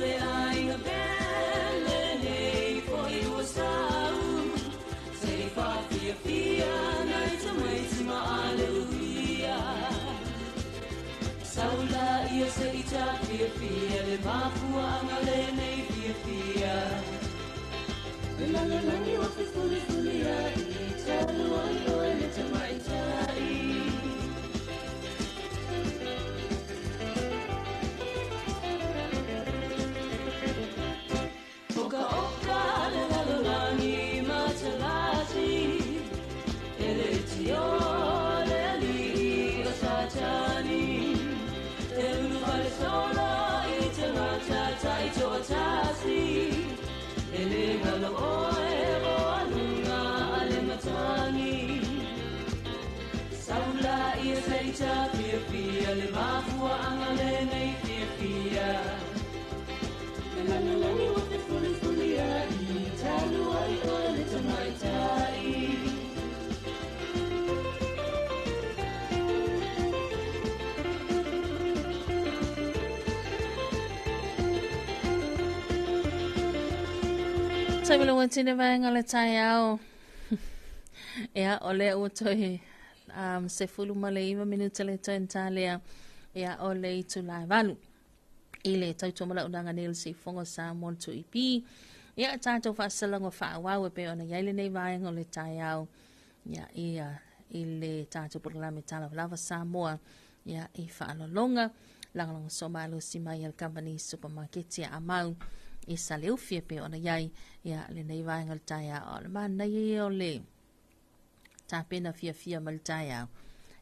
le aiga pele nei foi ua sau se i faafiafia nai tamaiti ma aleluia. Sau laia se i tafiafia le mafuaaga lenei fiafia. Le lalolagi ua fefulifuliai talu ai oe le tamaitai. Oka oka le lalolagi matalati e le tio le alii o Satani. E ulufale solo i tagata taitoatasi e le galo oe o aluga a le matagi. Sau laia se i tafiafia le mafuaaga lenei fiafia. Le lalolagi ua fefulifuliai talu ai oe le tamaitai. Taimi le tine vaega le taeao. Ia, o lea ua toe 19 minute le toe talea. Ia, o le itula e 8. I le tautua malaunaga nei o le siufofoga o Samoa le 2EP. Ia, tatou faasalaga faaauau e pei ona i ai lenei vaega o le taeao. Ia, ia, i le tatou polokalame Talavalava Samoa. Ia, i faalologa, lagolago so malosi mai a le kamupani supamaketi a Amau i Saleufi e pei ona i ai, ia, lenei vaega o le taeao. O le manaia ia o le tapena fiafia ma le taeao.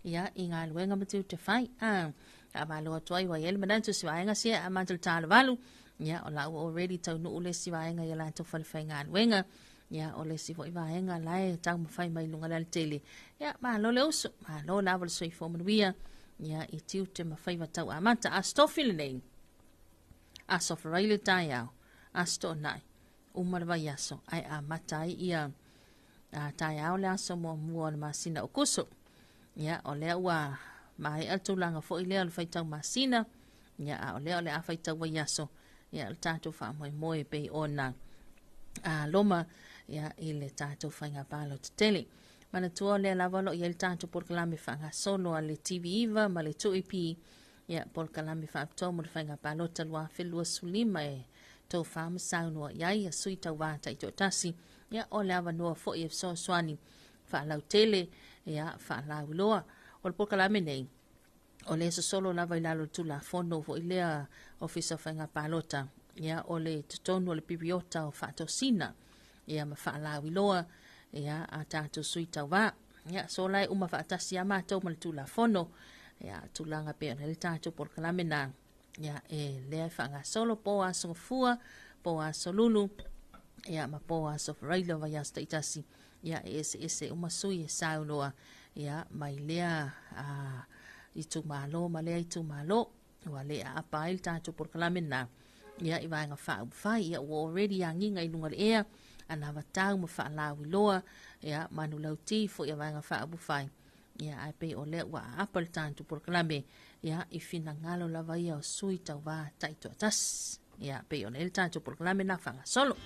Ia, i galuega ma tiute fai. A, faamalo atu ai ua i ai le manatu si vaega sia e amata le ta o le 8. Ia, o la ua already taunuu le isi vaega i a latou fale faigaluega. Ia, o le isi foi vaega la e taumafai mai luga le alatele. Ia, malo le uso, malo lava le soifua manuia. Ia, i tiute ma faiva tau amata. Aso Tofi lenei, aso Faraile le taeao, aso Toonai, uma le vaiaso, ae amata ai ia taeao le aso muamua o le masina o Kuso. Ia, o lea ua maea le tulaga foi lea o le faitau masina. Ia, a o lea o le a faitau vaiaso. Ia, o le tatou faamoemoe pei ona loma ia, i le tatou faiga palota tele. Manatua o lea lava o lo o i ai le tatou polokalame faagasolo a le TV9 ma le 2EP. Ia, polokalame faapitoa mo le faiga palota 2025 e tofa ma saunoa i ai a sui tauva taitoatasi. Ia, o le avanoa foi e fesoasoani faalautele, ia, faalauiloa. O le polokalame nei, o le sosolo lava i lalo o le Tulafono foi lea Ofisa o Faiga Palota. Ia, o le totonu o le piriota o faatosina, ia, ma faalauiloa, ia, a tatou sui tauva. Ia, so la e uma faatasi a matou ma le Tulafono, ia, tulaga pei ona i ai le tatou polokalame na. Ia, e lea e faagasolo po aso Gafua, po aso Lulu, ia, ma po aso Faraile o vaiaso taitasi. Ia, e eseese uma sui e saunoa, ia, mai lea itumalo ma lea itumalo. Ua le aapa ai le tatou polokalame na. Ia, i vaega faaupufai, ia, ua already agiga i luga o le ea, anavatau ma faalauiloa, ia, manulauti foi a vaega faaupufai. Ia, ae pei o lea ua aapa le tatou polokalame, ia, i finagalo lava ia o sui tauva taitoatasi. Ia, pei ona i ai le tatou polokalame na faagasolo.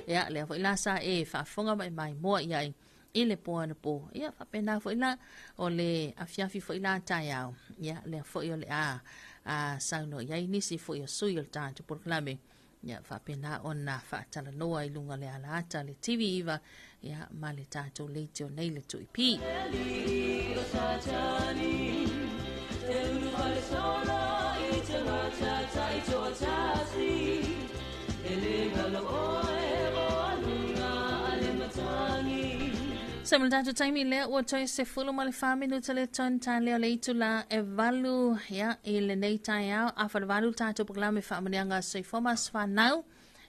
Ia, lea foi la sa e faafofoga ma e maimoa i ai i le po anapo. Ia, faapena foi la, o le afiafi foi la taeao. Ia, lea foi o le a saunoa i ai nisi foi o sui o le tatou polokalame. Ia, faapena ona faatalanoa i luga o le alaata le TV9, ia, ma le tatou leitio nei le 2EP. Se ma le tatou taimi lea ua toe 14 minuta le toe talea o le itula e 8, ia, i lenei taeao. 7:30 le tatou polokalame faamanuiaga soifua ma aso fanau.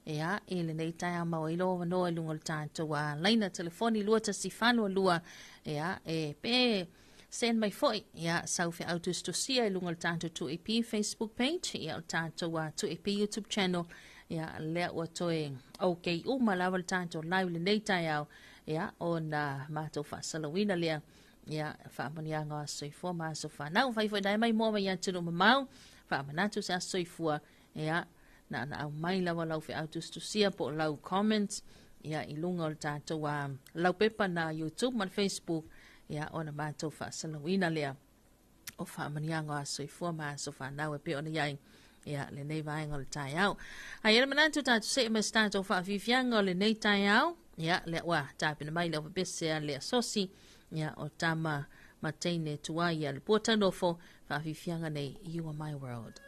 Ia, i lenei taeao maua ai lou avanoa i luga o le tatou laina telefoni 2182, ia, e pe send mai foi, ia, sau feau tusitusia i luga o le tatou 2AP Facebook page, ia, o le tatou 2AP YouTube channel. Ia, lea ua toe ok uma lava le tatou live lenei taeao, ia, ona matou faasalauina lea, ia, faamanuiaga o aso soifua ma aso fanau. Fai foi nae mai moa mai atunuu mamao, faamanatu se aso soifua, ia, Na ona aumai lava lau feau tusitusia po o lau comments ia i luga o le tatou laupepa na YouTube ma le Facebook, ia ona matou faasalauina lea o faamanuiaga o aso soifua ma aso fanau e pei ona i ai ia lenei vaega o le taeao. Ae i ai le manatu tatou see ma se tatou faafiafiaga o lenei taeao, ia lea ua tapena mai le aufapese a le asosi, ia o tama ma teine tuai a le Puataunofo faafiafiaga nei, You Are My World.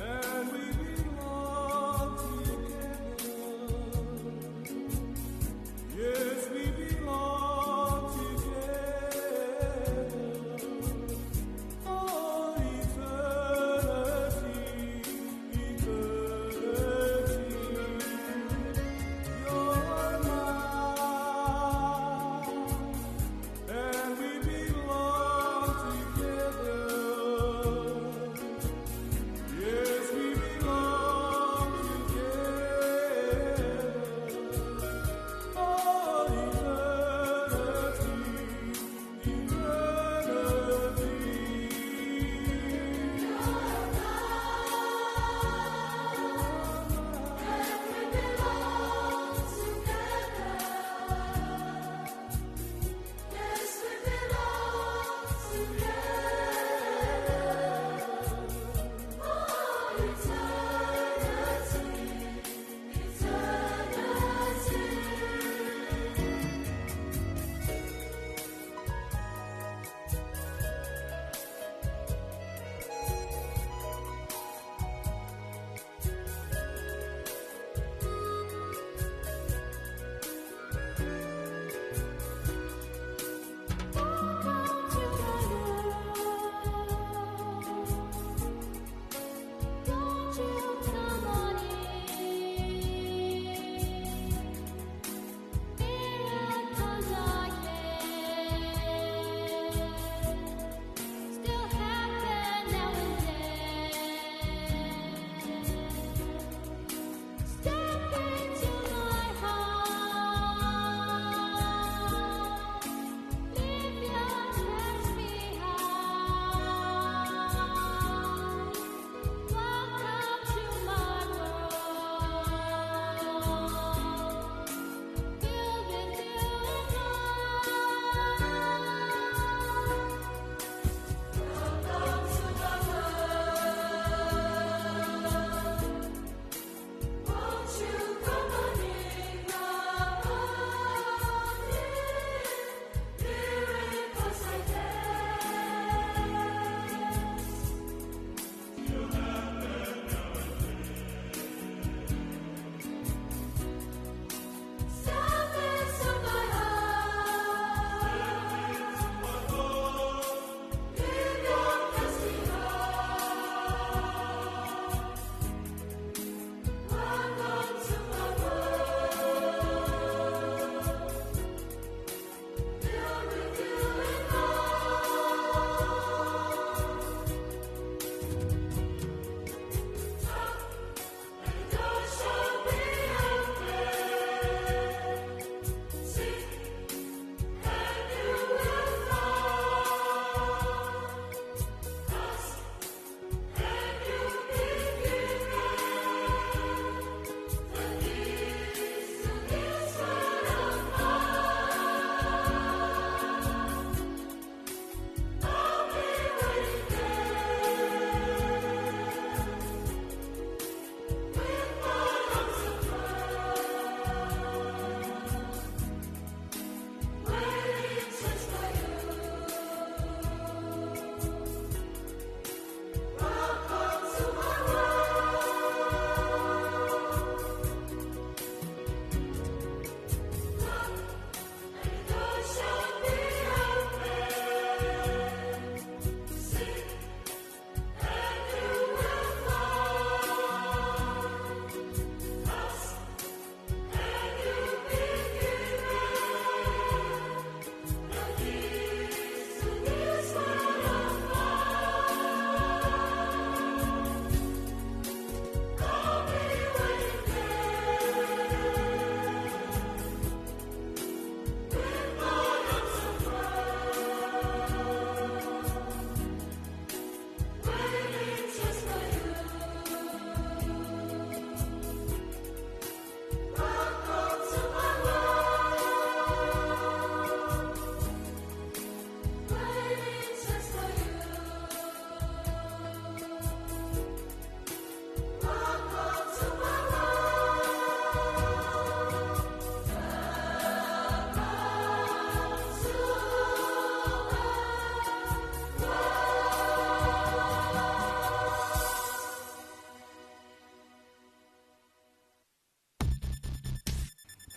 And we belong together.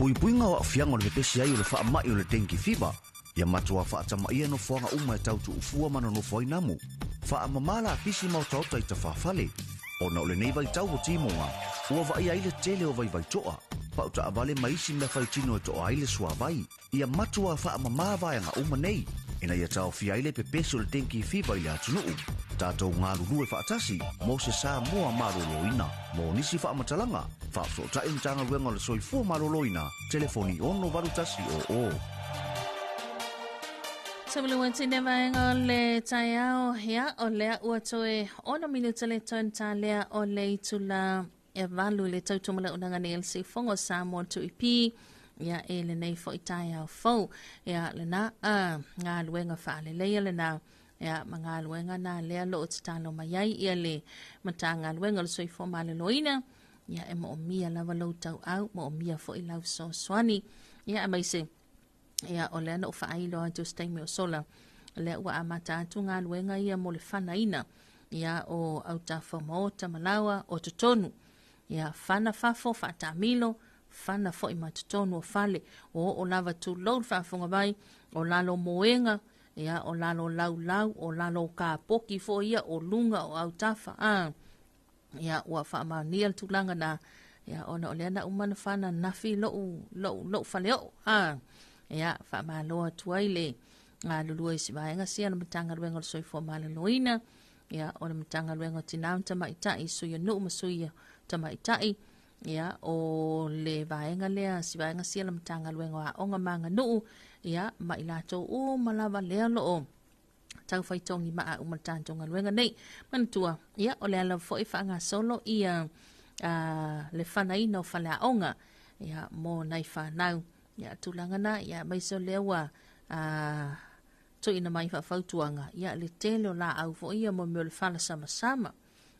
Puipuiga o aafiaga o le pepesi ai o le faamai o le dengue fever. Ia matuā faatamaia nofoaga uma e tau tuufua ma nonofo ai namu. Faamamā lapisi ma otaota i tafafale. Ona o lenei vaitau o timoga, ua vaaia ai le tele o vaivaitoa, pau taavale ma isi mea faitino e toa ai le suavai. Ia matuā faamamā vaega uma nei, ina ia taofia ai le pepesi o le dengue fever i le atunuu. Tatou galulue faatasi mo se Samoa maloloina. Mo nisi faamatalaga, faafesootai Matagaluega o le Soifua Maloloina, telefoni 68100. Sa tine vaega o le taeao, ia, o lea ua toe 6 minute le toe talea o le itula e 8 le tautumalaunaga nei le siufogo o Samoa 2EP, ia, e lenei foi taeao fou. Ia, lena, a, galuega faaleleia lena, ia, ma galuega na lea loo tatalo mai ai ia le Matagaluega o le Soifua Maloloina, ia, e moomia lava lou tauau, moomia foi lau fesoasoani, ia, aemaise, ia, o lea na ou faailo atu se taimi o sola, lea ua amata atu galuega ia mo le fanaina, ia, o autafa maota ma laoa o totonu, ia, fana fafo faatamilo, fana foi ma totonu o fale, o oo lava tulou le faafofoga mai, o lalo moega, ia, o lalo laulau, o lalo kapoki foi ia, o luga o autafa, a, ia, ua faamaonia le tulaga na, ia, ona o lea na uma na fana nafi lou, lou, lou faleoo, a, ia, faamalo atu ai le galulue i si vaega sia le Matagaluega o le Soifua Maloloina, ia, o le Matagaluega o Tinā ma Tamaitai, Sui o Nuu ma Sui o Tamaitai, ia, o le vaega lea, si vaega sia le Matagaluega o Aoga ma Aganuu, ia, ma i latou uma lava lea loo tau faitogi maa uma le tatou galuega nei. Manatua, ia, o le ala foi faagasolo ia le fanaina o faleaoga, ia, mo nai whanau. Ia, tulaga na, ia, aemaise o lea ua tuuina mai faafautuaga, ia, le tele o laau foi ia mo mea o le fala samasama,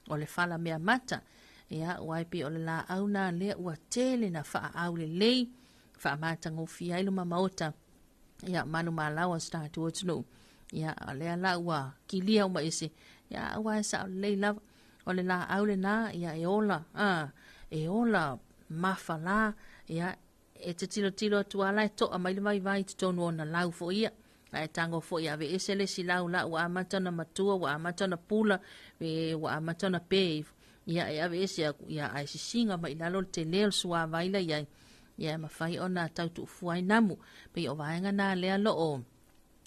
o le fala mea mata, ia, ua e pei o le laau na lea ua tele na faaau lelei, faamatagofie ai luma maota, ia, manumalaoa o se tatou atunuu. Ia, o lea la ua kilia uma ese, ia, aua e sao lelei lava, o le laau lena, ia, e ola, a, e ola mafala, ia, e te tilotilo atu ala e toa mai le vaivai i totonu o ona lau foi ia. Ae tago foi ave ese le isi lau la ua amata ona matua, ua amata ona pula, e, ua amata ona pe ifo. Ia, e ave ese aku, ia, ae sisiga mai i lalo le tele o le suavai la iai. Ia, e mafai ona tau tuufua ai namu. Pei o vaega na lea loo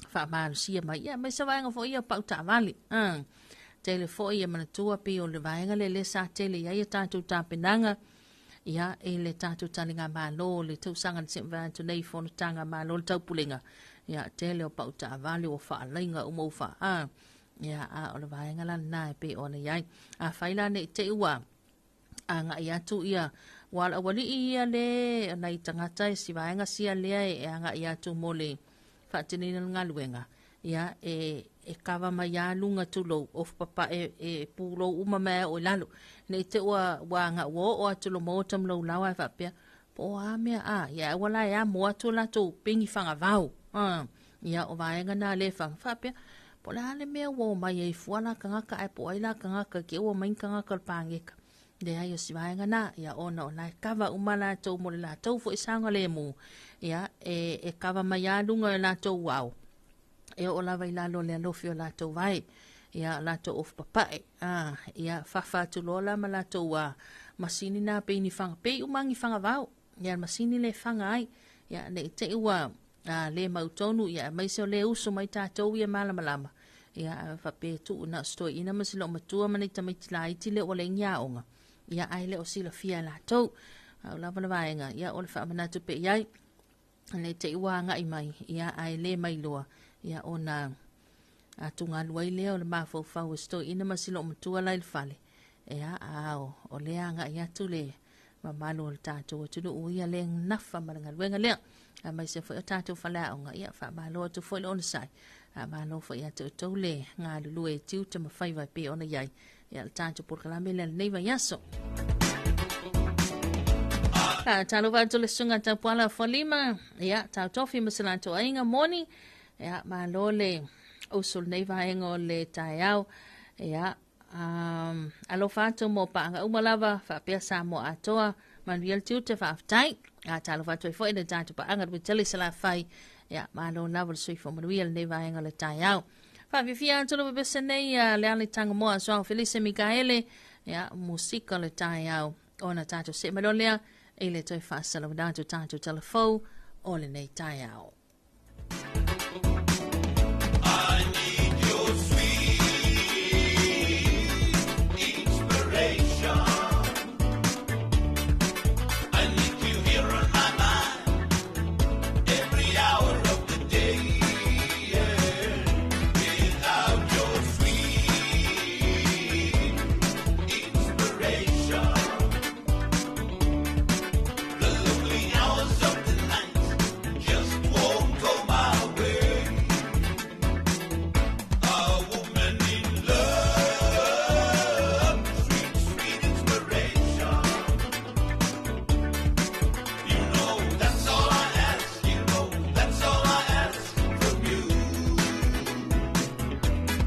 faamalosia mai. Ia, aemaise vaega foi ia o pau taavale. Tele foi ia manatua pei o le vaega lea lea sa tele i ai a tatou tapenaga, ia, e le tatou taligamalo le tausaga na seʻi atu nei fonotaga malo le taupulega, ia, tele o pau taavale ua faalaiga uma ua faa, ia, a o le vaega la lena e pei ona i ai. Afai la nei te i ua agai atu ia ua ala aualii ia le nai tagata e si vaega sia lea e agai atu mo le faatinoina o le galuega, ia, e kava mai lava luga tulou ofu papae e pulou uma mai oo i lalo. Nei te ua ua aga ua oo atu lo maota ma lou laoa e faapea, po o a mea a, ia aua la e amo atu o latou pegi fagavao. Ia, o vaega na le faga faapea, po o le a le mea ua omai ai fua la tagata ae po o ai la tagata ke ua omai ni tagata o le pageka. Leai o si vaega na, ia ona o la e kava uma latou mo le latou foi saogalemu, ia, e kava mai lava luga o latou ao, e oo lava i lalo o le alofi o latou vae, ia, latou ofu papae, a, ia, fafa atu loa la ma latou a, masini na pei ni faga, pei uma ni fagavao, ia, le masini le faga ai, ia, nei te i ua le mautonu, ia, aemaise o le uso mai tatou ia malamalama, ia, faapea tuu na o se toeaina ma se loomatua ma nai tamaiti laiti lea ua leai ni aoga, ia, ae le o silafia e latou. A o lava le vaega, ia, o le faamanatu pea i ai, nei te i ua agai mai, ia, ae le mailoa, ia, ona atugalu ai lea o le mafaufau o se toeaina ma se loomatua la i le fale, ia, a o lea agai atu le mamalu o le tatou atunuu ia le nafa ma le galuega lea. Aemaise foi o tatou faleaoga, ia, faamalo atu foi le onosai, faamalo foi ia te outou le galulue e tiute ma faiva e pei ona i ai, ia, le tatou polokalame lea lenei vaiaso. Faatalofa atu le susuga Taupuala Fualima, ia, tautofi ma se latou aiga moni, ia, malo le usu lenei vaega o le taeao, ia, alofa atu mo paaga uma lava, faapea Samoa atoa, Manuia le tiute faafetai. A talofa atu ai foi le tatou paaga le Witele Salafai. Ia, malo lava le soifua manuia lenei vaega o le taeao. Faafiafia atu le pepese nei a le ale Tangamoa Soao Felise Mikaele, ia, musika le taeao. Ona tatou see mai loa lea i le toe faasalauina atu tatou talafou o lenei taeao. I need your sweet inspiration. I need you here on my mind every hour of the day. Yeah. Without your sweet inspiration, the lonely hours of the night just won't go my way. A woman in love, sweet, sweet inspiration. You know that's all I ask. You know that's all I ask from you.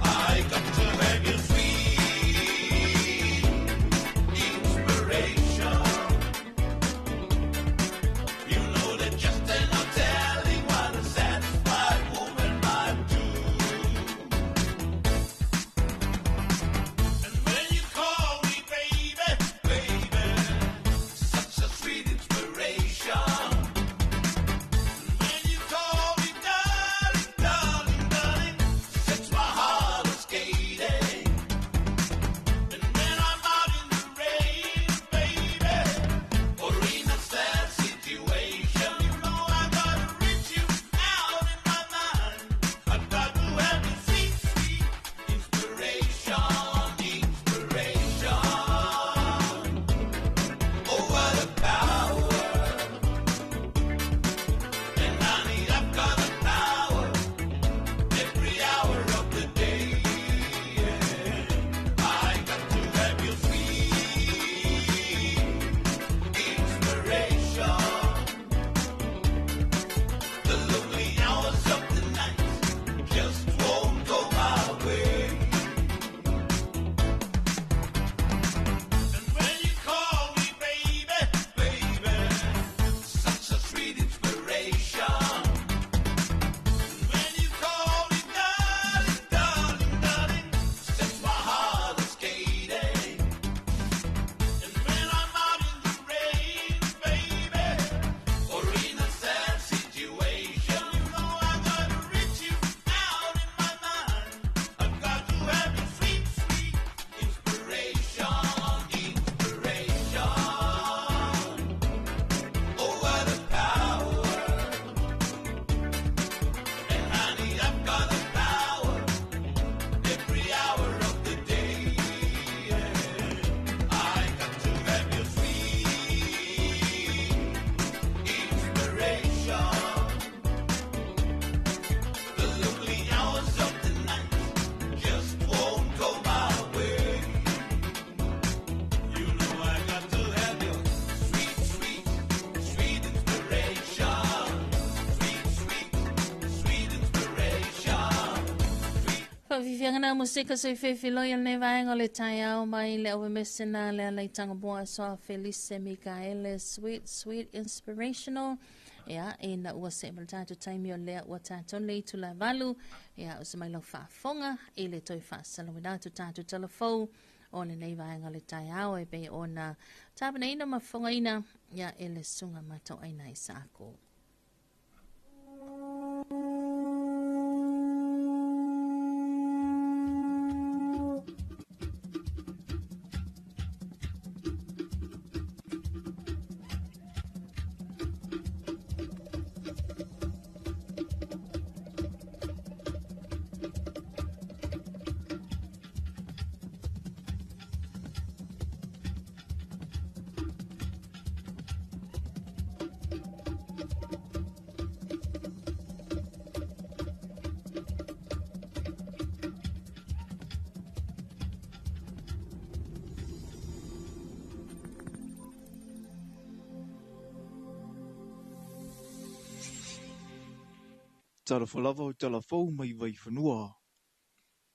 I got to have your sweet inspiration. You know that just ain't no telling what a satisfied woman might do. And when you call me baby, baby, such a sweet inspiration. And when you call me darling, darling, darling, sets my heart a skating. And when I'm out in the rain, baby, or in a sad situation, you know I gotta reach you out in my mind. I've got to have your sweet, sweet inspiration, inspiration. Oh, what a power! And honey, I've got the power every hour of the day. Yeah. I got to have your sweet inspiration. The lonely hours of the night just won't go my way. And when you call me baby, baby, such a sweet inspiration. And when you call me darling, darling, darling, sets my heart a skating. And when I'm out in the rain, baby, or in a sad situation, you know I gotta reach you out in my mind. I've got to have your sweet, sweet inspiration, inspiration. Oh, what a power! And honey, I've got the power every hour of the day. Yeah. I got to have your sweet inspiration. The lonely hours of the night just won't go my way. You know I got to have your sweet, sweet, sweet inspiration. Sweet, sweet, sweet inspiration. Faafiafiaga musika soifefiloi o lenei vaega o le taeao mai le auemesena le ala i Tagamoa Soa Felise Mikaele Sweet Sweet Inspirational. Ia, ina ua see ma le tatou taimi o lea ua tatou le itula 8, ia, o se mai lau faafofoga i le toe faasalauina atu tatou talafou o lenei vaega o le taeao e pei ona tapenaina ma fofogaina, ia, e le susuga matauaina i Saako. Talofa lava o talafou mai Vaifanua.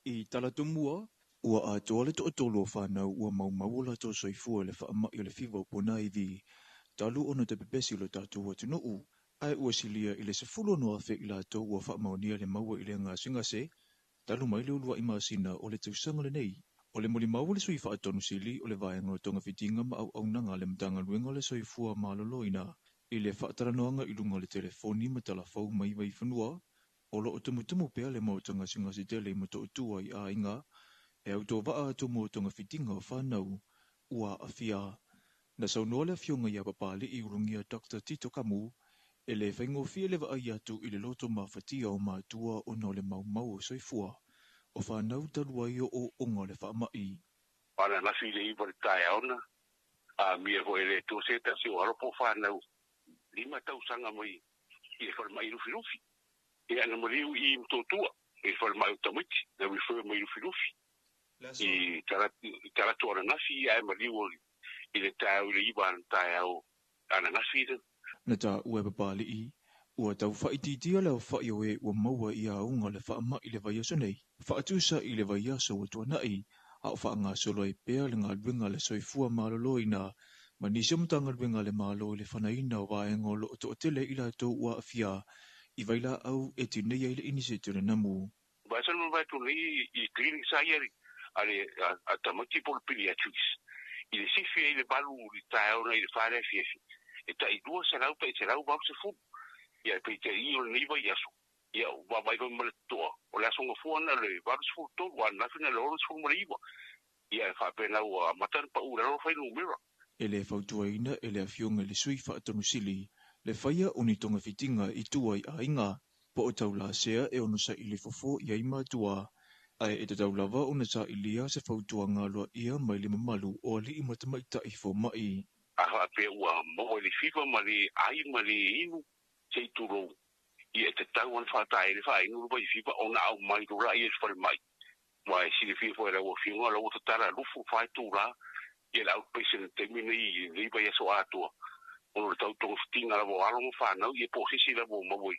I Talatomua, ua atoa le toatolu o fanau ua maumau o latou soifua i le faamai o le fiva o ponaivi. Talu ona toe pepesi lo tatou atunuu, ae ua silia i le 16,000 i latou ua faamaonia le maua i le gasegase, talu mai le uluai masina o le tausaga lenei. O le molimau a le sui faatonu sili o le vaega o togafitiga ma auaunaga a le Matagaluega o le Soifua Maloloina i le faatalanoaga i luga o le telefoni ma talafou mai Vaifanua, o lo o tumutumu pea le maota gasegase tele i Motootua i aiga e autovaa atu mo togafitiga o fanau ua aafia. Na saunoa le afioga ia Papali'i Ulugia Dr. Tito Kamu, e le faigofie le vaai atu i le loto mafatia o matua ona o le maumau o soifua o fanau talu ai o'oo'oga o le faama'i. Ananafi i le 9 i le taeao na amia foi e le Atua se tasi o alo po o fanau 5 tausaga mai i le falemai Lufilufi. Ia na maliu i i Motootua i le falemai o tamaiti na refer mai Lufilufi i talaatu ananafi ae maliu i le taeao i le 9 ana taeao ananafi na. Na taua e Papali'i, ua tau faaitiitia le aofa'i o e ua maua i auga o le faama'i i le vaiaso nei, faatusa i le vaiaso ua tuana'i, a o faagasolo ai pea le galuega a le Soifua Maloloina ma nisi o Matagaluega a le Malo i le fanaina o vaega o lo o toatele i latou ua aafia i vailaau e tinei ai le inisete o le namu. Vaiaso na mavae atu nei i clinic sa ia a le tamaiti po o le pediatrics i le sifi ai i le 8 i le taeao nei i le 4 i le afiafi e tai 200 tai 180. Ia peitai o lenei vaiaso ia vaavaai foi ma le totoa o le aso Gafua na o le 83 a ananafi na o le 69. Ia e faapena ua amata ona pau i lalo fuainumera. E le fautuaina e le afioga i le sui faatonusili le faia o ni togafitiga i tua i aiga po o taulasea e ono saili fofo i ai matua, ae e tatau lava ona sailia se fautuaga aloaia mai le mamalu o alii ma tamaitai foma'i. A faapea ua maua i le fiva ma le ai ma le inu, se i tulou, ia e tatau ona faataele le faainu le vaifiva ona aumai loa laia i le falemai. Aua e silafia foi e lau Afioga o la ua tatala lufu fa itula ia le outpatient i le taimi lenei i lenei vaiaso atoa ona o le tau togafitiga lava o alo ma fanau ia po o se isi lava ua maua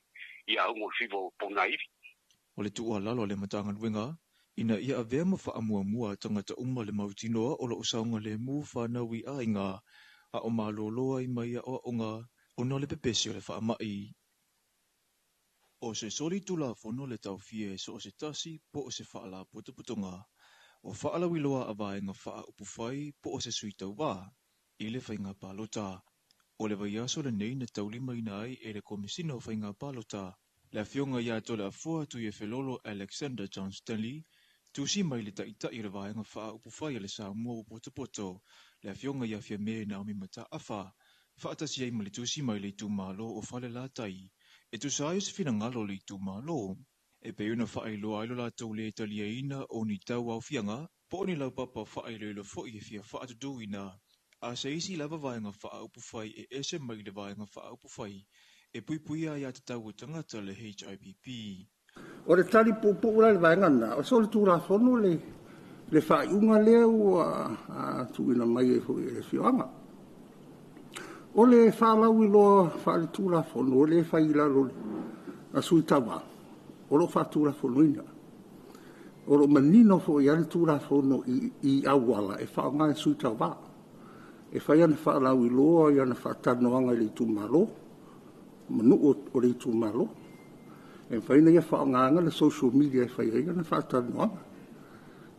i auga o le fiva o Ponaivi. O le tuualalo a le Matagaluega, ina ia avea ma faamuamua tagata uma le mautinoa o lo o saogalemu fanau i aiga a o malolo ai mai aoaoga ona o le pepesi o le faama'i. O se soli tulafono le taofia e so o se tasi po o se faalapotopotoga o faalauiloa a vaega faaupufai po o se sui tauva i le faiga palota. O le vaiaso lenei na taulimaina ai e le Komesina o Faiga Palota le afioga ia Toleafoa Tuiefelolo Alexander John Stanley, tusi mai le taitai o le vaega faaupufai a le Samoa ua potopoto, le afioga ia Fiame Naomi Mataafa, faatasi ai ma le tusi mai le itumalo o Falelatai, e tusa ai o se finagalo o le itumalo, e pei ona faailoa ai lo latou le taliaina o ni tauaofiaga po o ni laupapa faailoilo foi e fia faatutuina a se isi lava vaega faaupufai e ese mai le vaega faaupufai e puipuia ai aiatatau a tagata le HRPP. O le tali puupuu la i le vaega lena, o solitulafono le faaiuga lea ua tuuina mai ai foi e le afioaga. O le faalauiloa faaletulafono lea e fai i lalo o sui tauva, o lo o faatulafonoina. O lo o manino foi lava le Tulafono i auala e faaaoga e sui tauva. E fai ana faalauiloa i ana faatalanoaga i le itumalo, ma nuu o le itumalo. E mafai ona ia faaaogaina le social media e fai ai ana faatalanoaga.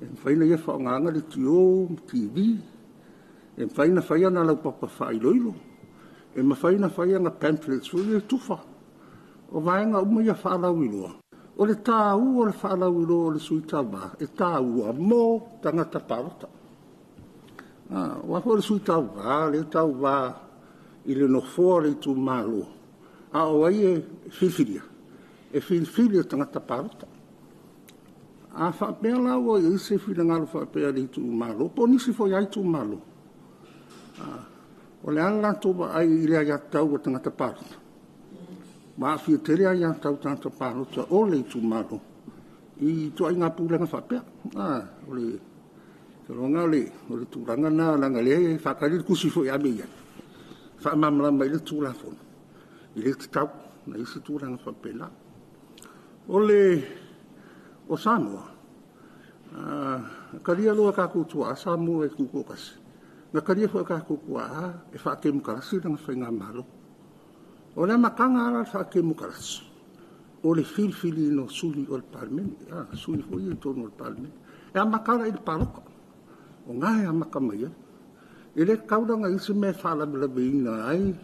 E mafai ona ia faaaogaina le tio ma TV. E mafai ona fai ana laupapa faailoilo. E mafai ona fai ana pamphlets foi ia e tufa. O vaega uma ia faalauiloa. O le taua o le faalauiloa o le sui tauva, e taua mo tagata palota. Aua foi o le sui tauva, lea e tauva i le nofoa o le itumalo, a o ai e filifilia? E filifili e tagata palota. A faapea la ua i ai se finagalo faapea i le itumalo, po o nisi foi lava itumalo, o le a le latou vaai i le aiatatau a tagata palota? Ua aafia tele aiatatau a tagata palota o le itumalo i ituaiga pulega faapea. O le taloga o le tulaga lena, leaga o lea e faatali le tusi foi e ave i ai, e faamalamalama ai le Tulafono, e le tatau ona i ai se tulaga faapena. O Samoa, talia loa e tatou tuaa Samoa e tutoatasi, Na talia foi e tatou tuaa e faatemokarasi lana faigamalo. O le amataga ala le faatemokarasi, o le filifiliina o sui o le Palemene, sui foi ia i totonu o le Palemene. E amata ala i le palota, o na e amata mai ai. E le tatau la ona i ai se mea e faalavelaveina ai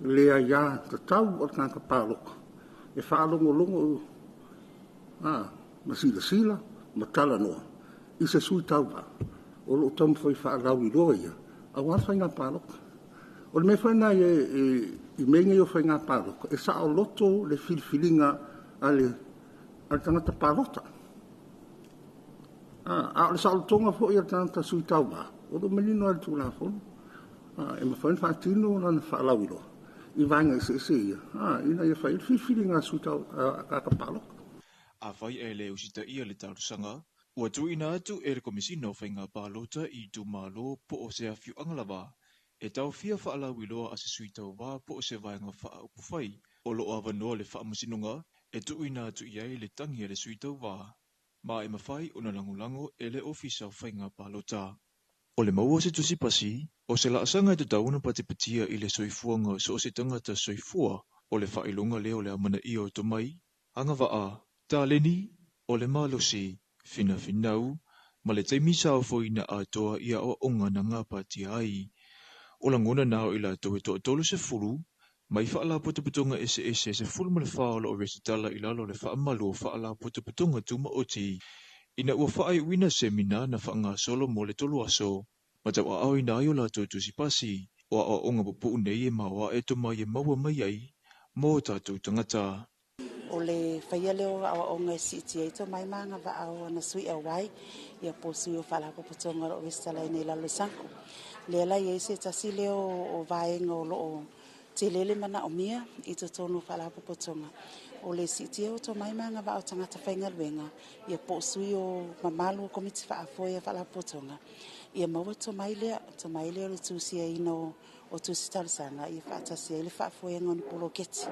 le aiā tatau o le tagata palota e faalogologo ma silasila ma talanoa i se sui tauva o loo taumafai faalauiloa ia aua le faiga palota. O le mea foi lena i mea nei o faiga palota, e saoloto le filifiliga a le tagata palota. A o le saolotoga foi a le tagata sui tauva, o lo o manino lava i le Tulafono, e mafai ona faatino lana faalauiloa i vaega eseese ia, ina ia fai ai le filifiliga a sui tagata palota. Afai ae le usitaia le talosaga, ua tuuina atu e le Komesina o Faiga Palota i itumalo po o se afioaga lava e taofia faalauiloa a se sui tauva po o se vaega faaupufai o lo o avanoa le faamasinoga e tuuina atu i ai le tagi a le sui tauva ma e mafai ona lagolago e le Ofisa o Faiga Palota. O le maua o se tusi pasi, o se laasaga e tatau ona patipatia i le soifuaga o so o se tagata soifua, o le faailoga lea o le amanaia o tomai, agavaa, taleni, o le malosi, finafinau, ma le taimi sa ofoina atoa i aoaoga na gapatia ai. O lagona na o i latou e toatolu mai faalapotopotoga eseese 14 o lo o resitala i lalo o le faamalu o faalapotopotoga tumaoti, ina ua faaiuina semina na faagasolo mo le 3 aso, ma tauaaoina ai o latou tusi pasi, o aoaoga pupuu nei e maoae tomai e maua mai ai mo tatou tagata. O le faia lea o aoaoga e siitia ai tomai ma agavaa o ana sui auai, ia po o sui o faalapotopotoga o lo o resitalaina i lalo o le SANKO. Lea la i ai se tasi lea o vaega o lo o tele le manaomia i totonu o faalapotopotoga. O le siitia o tomai ma agavaa o tagata faigaluega, ia po o sui o mamalu o komiti faafoe a faalapotopotoga, ia maua tomai lea o le tusiaina o tusi talosaga, ia faatasi ai le faafoega o ni poloketi,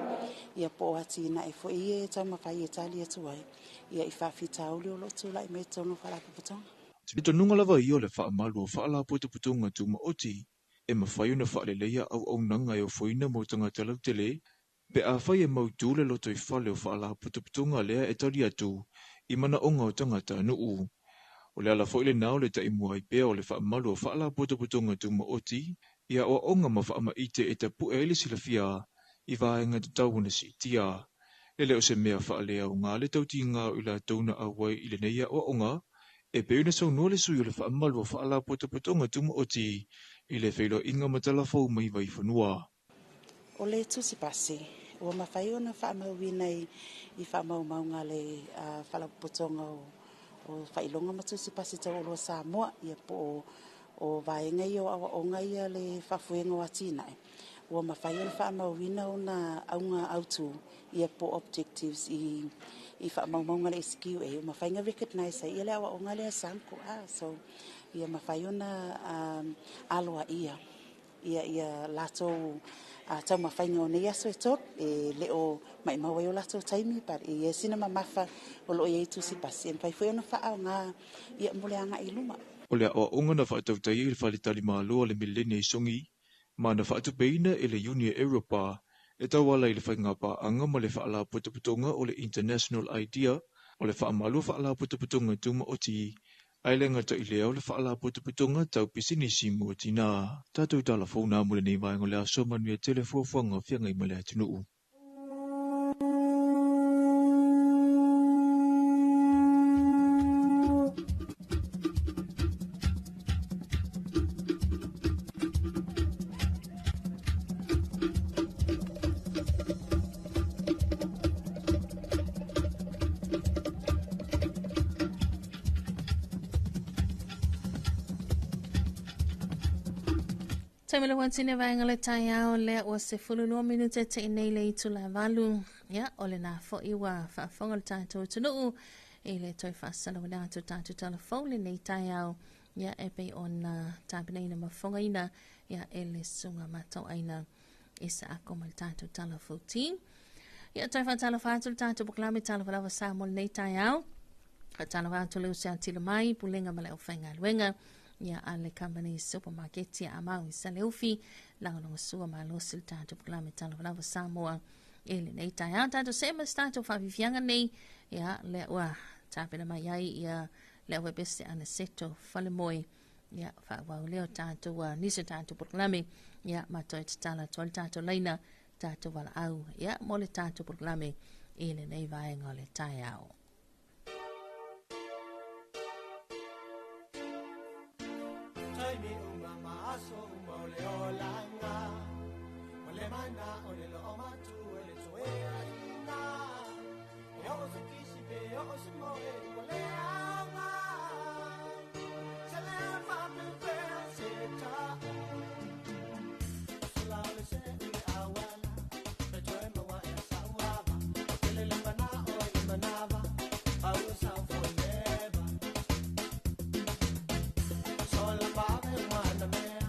ia po o atinae foi ia e taumafai e tali atu ai, ia i faafitauli o lo o tulai mai totonu o faalapotopotoga. Talitonuga lava ia o le faamalu o faalapotopotoga tumaoti, e mafai ona faaleleia auaunaga e ofoina mo tagata lautele, pe afai e mautu le lotoifale o faalapotopotoga lea e tali atu i manaoga o tagata nuu. O le ala foi lenā o le taimua ai pea o le faamalu o faalapotopotoga tumaoti, ia aoaoga ma faamaite e tapue ai le silafia i vaega tatau ona siitia. E le o se mea faaleaoga le tautiga o i latou na auai i lenei aoaoga, e pei ona saunoa le sui o le faamalu o faalapotopotoga tumaoti i le feiloaiga ma talafou mai Vaifanua. O le tusi pasi, ua mafai ona faamauina i faamaumauga le faalapotopotoga o faailoga ma tusi pasi taualoa Samoa, ia po o vaega ia o aoaoga ia le faafoega o atinae. Ua mafai ona faamauina ona auga autu, ia po objectives i faamaumauga le SQA, ua mafai ona recognize ai ia le aoaoga lea SANKO. So ia mafai ona aloaia ia latou taumafaiga o nei aso e tolu, e le o maimau ai o latou taimi, but e ia sina mamafa o lo o iai tusi pasi, e mafai foi ona faaaoga ia mo le agai i luma. O le aoaoga na faatautai ai i le faletalimalo a le Milene i Sogi, ma na faatupeina e le Iuni Europa, e tauala i le faigapaaga ma le faalapotopotoga o le International Idea, o le faamalu o faalapotopotoga tumaoti, ae le gata i lea o le faalapotopotoga tau pisinisi mo tinā. Tatou talafou na mo lenei vaega o le aso, manuia tele fuafuaga o feagai ma le atunuu. Taimele wantine vaenga le taiao lea ua 12 minute te inei le itu la valu. Ia, o le nā foi ua faafofoga le tatou atunuu i le toe faasalaula atu tatou talafou lenei taeao. Ia, e pei ona tapenaina ma fofogaina, ia, e le susuga matauaina i sa ako ma le tatou talafouti. Ia, toe faatalofa atu le tatou polokalame Talofa Lava Samoa lenei taeao. Faatalofa atu le uso ia tilo mai, pulega ma le aufaigaluega. Ia a le Company Supermarket ia Amau i Saleufi, lagolagosua malosi le tatou polokalame Talofa Lava Samoa i lenei taeao. Tatou see ma se tatou faafiafiaga nei, ia lea ua tapena mai ai ia le auepese Anaseto Falemoe. Ia faaauau lea o tatou nisi o tatou polokalame, ia ma toe tatala atu ai le tatou laina, tatou valaau, ia mo le tatou polokalame i lenei vaega o le taeao. Taimi uma ma aso uma o le olaga, o le mana o le loo matu e le toeaina. E oo se kisi pe oo se moe ua le aoga. Se le faapefea se ta'u. Sola o le se'u le auala, pe toe maua ea sa'u ava. O tele le mana'o i le manava, a ua sa'u fo'i leva. Sola vave mana mea,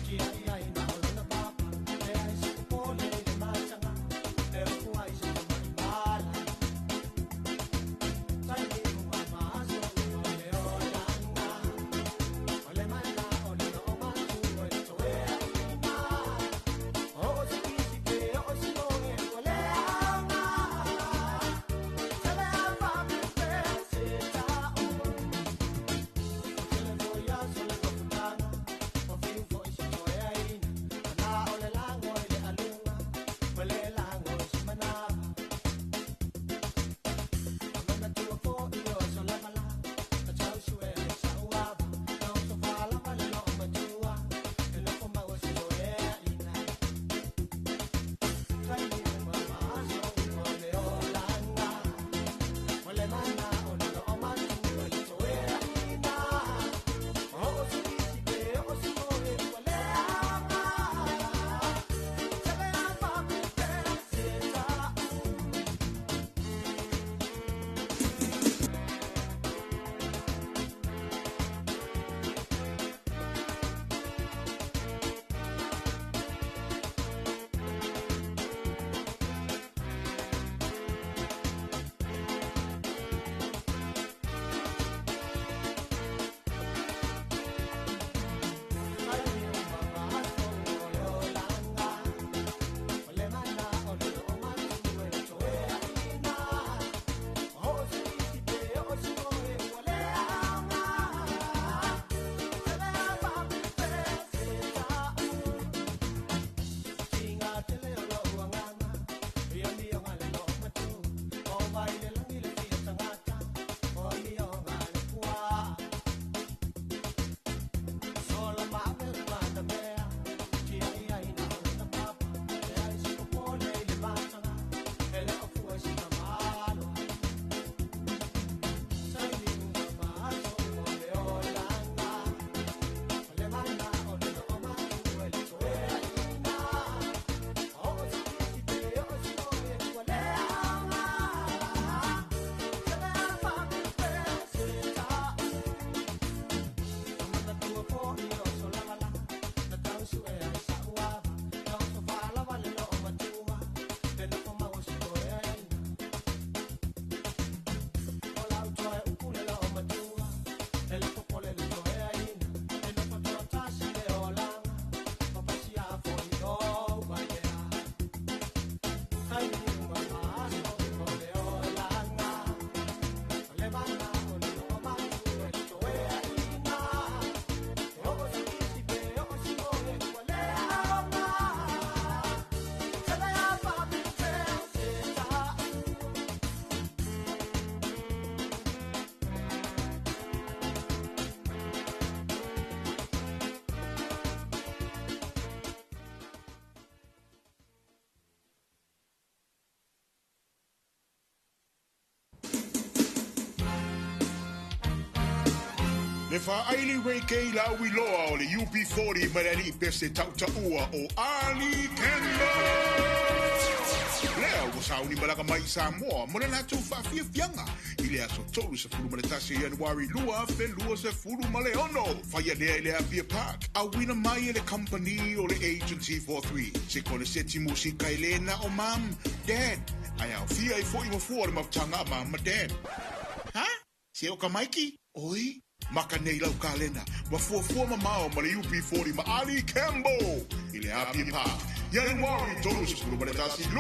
tiai ai na o lona papa. E ai se popole i le mataga, e ofu ai se tamai pala. Taimi uma ma aso uma o le olaga, o le mana o le loo matu e le toeaina. Oo se kisi pe oo se moe ua le aoga. Se le faapefea se ta'u. Tele foi aso le mafutaga, o fiu foi se toeaina. Mana o le lago i le aluga, ua le lago i se manava. Manatua foi o aso lava la, na tau suea i sa'u ava. Na oso faalava le loo matua, e nofo maua se toeaina. Taimi uma ma aso uma o le olaga, o le mana o le loo matua e le toeaina. Oo se kisi pe oo se moe ua le aoga. Se le faapefea se ta'u. Taimi uma ma aso uma o le olaga, o le mana o le loo matu e le toeaina. Oo se kisi pe oo se moe ua le aoga. Se le faapefea se ta'u. Tiga tele o lo'u agaga, i amioga le loo matua. O vai le lagi le fia tagata, o amioga le puā. Sola vave mana mea, tiai ai na o lona papa. E ai se popole i le mataga, e le ofu ai se tamalo. Taimi uma ma aso uma o le olaga, o le mana o le loo matua e le toeaina. Oo se kisi pe oo se moe ua le aoga. Se le faapefea se ta'u. Manatua foi o aso lava la, na tau suea i sa'u ava. Na oso faalava le loo matua, e nofo maua se toeaina. O lau toe upu le loo matua, e le popole le toeaina. E nofo toatasi le olaga, o pasia foi o maea. Taimi uma ma aso uma o le olaga, o le mana o le loo matua e le toeaina. E oo se kisi pe oo se moe ua le aoga. Se le faapefea se ta'u. Le faaili weke i la uiloa o le UB40 ma le alii pese tautaua o Ali Campbell. Lea ua sauni malaga mai i Samoa mo le latou faafiafiaga i le aso 31 Ianuari 2026. Faia lea i le Apia Park, auina mai e le company o le Agency 43. Se koneseti musika e le na o mam, dad, ae aofia ai fo'i mafua o le mafutaga a mam ma dad. Ha? Se o ka maiki? Oi? Maka nei lau kalena, ma fuafua mamao ma le UB40 ma Ali Campbell i le Apia Park. Ianuari 31, 2026.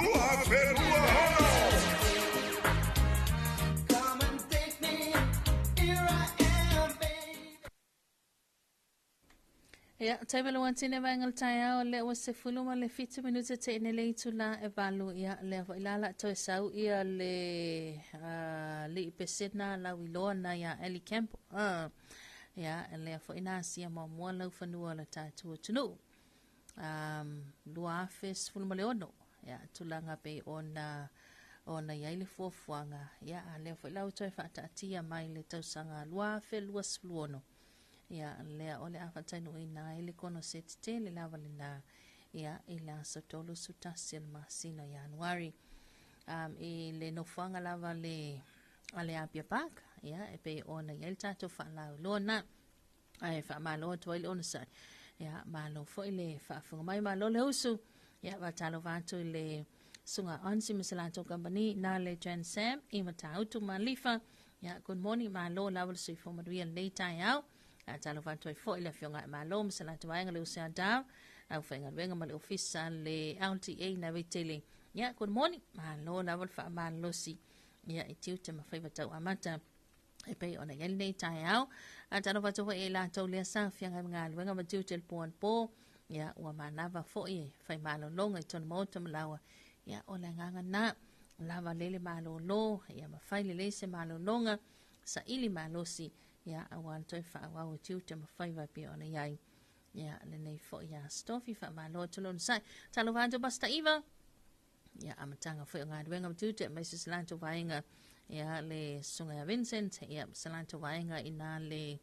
Come and take me, here I am, baby. Ia, taimalo atine vaega o le taeao, lea ua 17 minute te ine le itula e 8, ia, lea foi la la toe sau ia le lii pesena lau iloa na ia Ali Campbell. Ia, lea foi na asia muamua lau fanua o le tatou atunuu. 2016, ia, tulaga pei ona ona iai le fuafuaga, ia, a lea foi la ua toe faataatia mai le tausaga 2026. Ia, lea o le a faatainuuina ai le konoseti tele lava lena, ia, i le aso 31 o le masina o Ianuari. I le nofoaga lava le a le Apia Park, ia, e pei ona i ai le tatou faalauiloa na. Ae faamalo atu ai le onosai. Ia, malo foi le faafofoga mai, malo le usu. Ia, faatalofa atu i le Susuga Onsi ma se latou kamupani na le Jan Sam i Matautu ma Lifa. Ia, good morning, malo lava le soifua manuia lenei taeao. Faatalofa atu ai foi le Afioga i Malo ma se latou aiga le Usi Adav, au faigaluega ma le ofisa le LTA na Vaitele. Ia, good morning, malo lava le faamalolosi. Ia, i tiute ma faiva tau amata e pei ona i ai lenei taeao. Faatalofa atu foi i latou lea sa feagai ma galuega ma tiute le po anapo. Ia, ua manava foi e fai malologa i tonu maota ma laua. Ia, o le agaga na, lava lele malolo, ia ma fai lelei se malologa, saili malosi, ia, aua le toe faaauau o tiute ma faiva e pei ona i ai. Ia, lenei foi ia Stofi, faamalo atu le onosai. Talofa atu Pastor Iva, ia, amataga foi o galuega ma tiute, aemaise se latou vaega, ia, le susuga ia Vincent, ia, se latou vaega ina le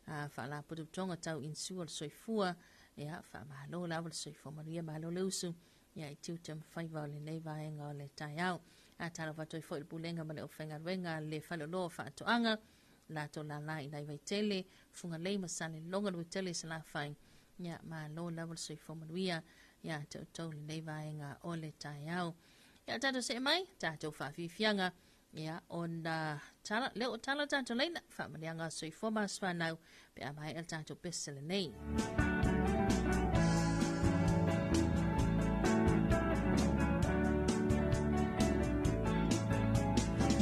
faalapotopotoga tau insua le soifua, ia, faamalo lava le soifua manuia, malo le usu, ia, i tiute ma faiva o lenei vaega o le taeao. Talofa atu ai foi le pulega ma le aufaigaluega le faleoloa o faatoaga, latou lala i nai Vaitele, Fugalei ma Saleloga le Vaitele i Salafai, ia, malo lava le soifua manuia ia te outou lenei vaega o le taeao. Ia, tatou see mai, tatou faafiafiaga, ia, ona tala, lea ua tala tatou laina, faamanuiaga soifua ma aso fanau, pe a maea le tatou pese lenei.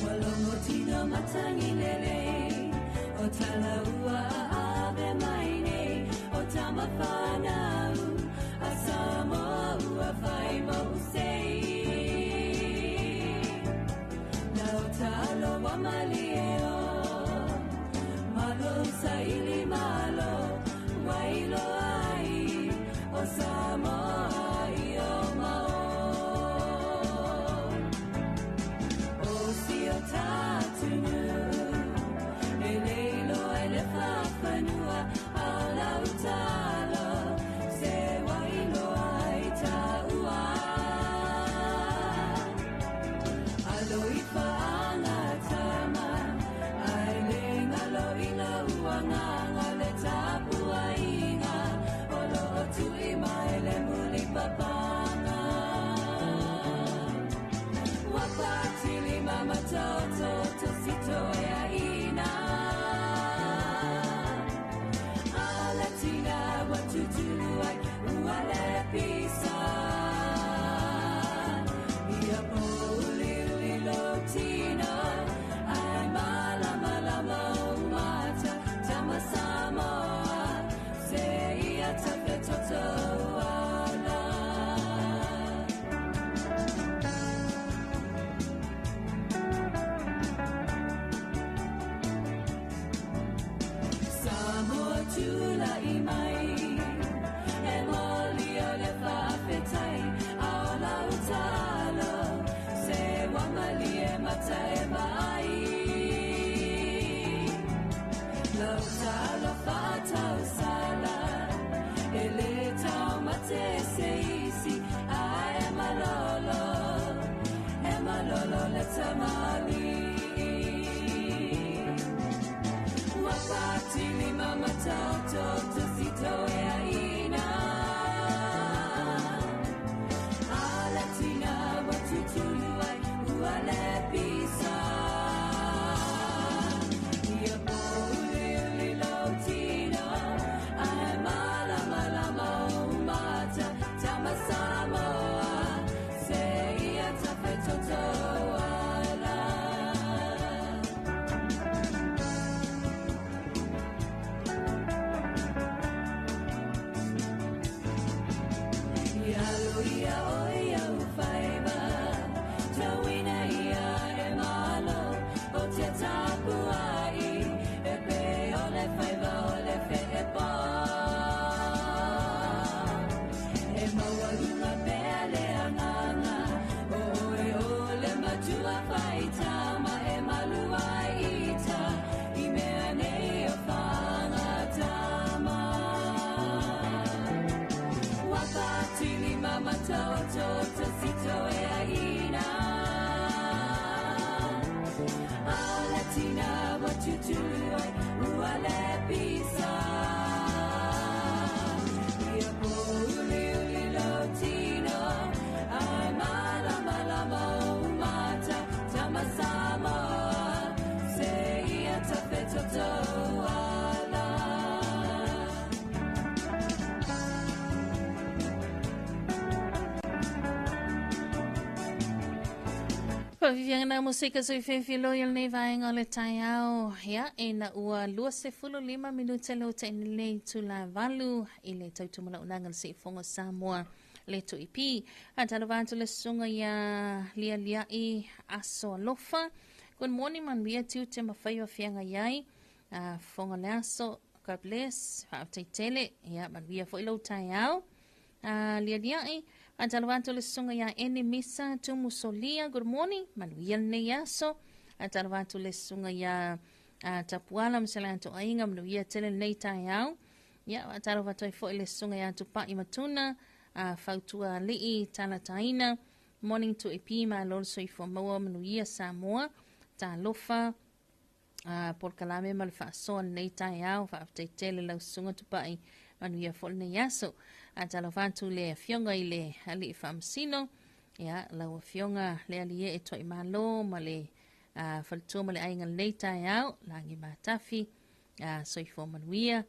Ua logo tino matangi lelei, o tala ua ave mai nei, o tama whanau, a Samoa ua whai mo usei. Lau talo wa malie o, malo saili malo, wailo ai, o Samoa i o mao. O si o tatunu, e leilo e le whawhanua, a lau talo, se wailo ai ta ua. Alo i whaanga tama, ai le ngalo i la ua nganga le tapua inga, o lo o tui mai le muli papanga. Wapatili mama toto to sito e aina. Alatina watutulu ai uale pisa. Ia pouli uli lo tino, ai mala mala mo mata, tama Samoa, se ia tafe toto ala. Samoa tula i mai, e moli o le whawhetai, a o lau talo, se wamali e mata e mai. Lau talo whatau sala, e le tau mate se isi, a e malolo le tamali. Wapatili mama toto to sito e aina. Alatina watutulu ai uale pisa. Ia pouli uli tina wa tutulu ai ua le pisa. Ia po uli uli lo tino, ai mala mala mau mata, tama Samoa, se ia tafetoto ala. Faafiafiaga na musika soifefilo i lenei vaega o le taeao. Ia, ina ua 25 minute le utaini le itula 8 i le tautumalaunaga le Siufogo Samoa le Tuipi. Faatalofa atu le susuga ia Lialiai Aso Alofa. Good morning, manuia tiute ma faiva feagai ai. Fofoga le aso, God bless, faafetai tele. Ia, manuia foi lou taeao. Lialiai, faatalofa atu le susuga ia Eni Misa Tumu Solia, good morning, manuia lenei aso. Faatalofa atu le susuga ia Tapuala ma se latou aiga, manuia tele lenei taeao. Ia, faatalofa atu ai foi le susuga ia Tupai Matuna, Fautua Alii, Talataina, morning to EP, malo le soifua maua, manuia Samoa, talofa, polokalame ma le faasoa lenei taeao, faafetai tele lau susuga Tupai, manuia foi lenei aso. Faatalofa atu le afioga i le Alii Faamasino, ia, lau afioga le Alie e Toaimalo ma le faletua ma le aiga lenei taeao, lagi matafi, soifua manuia.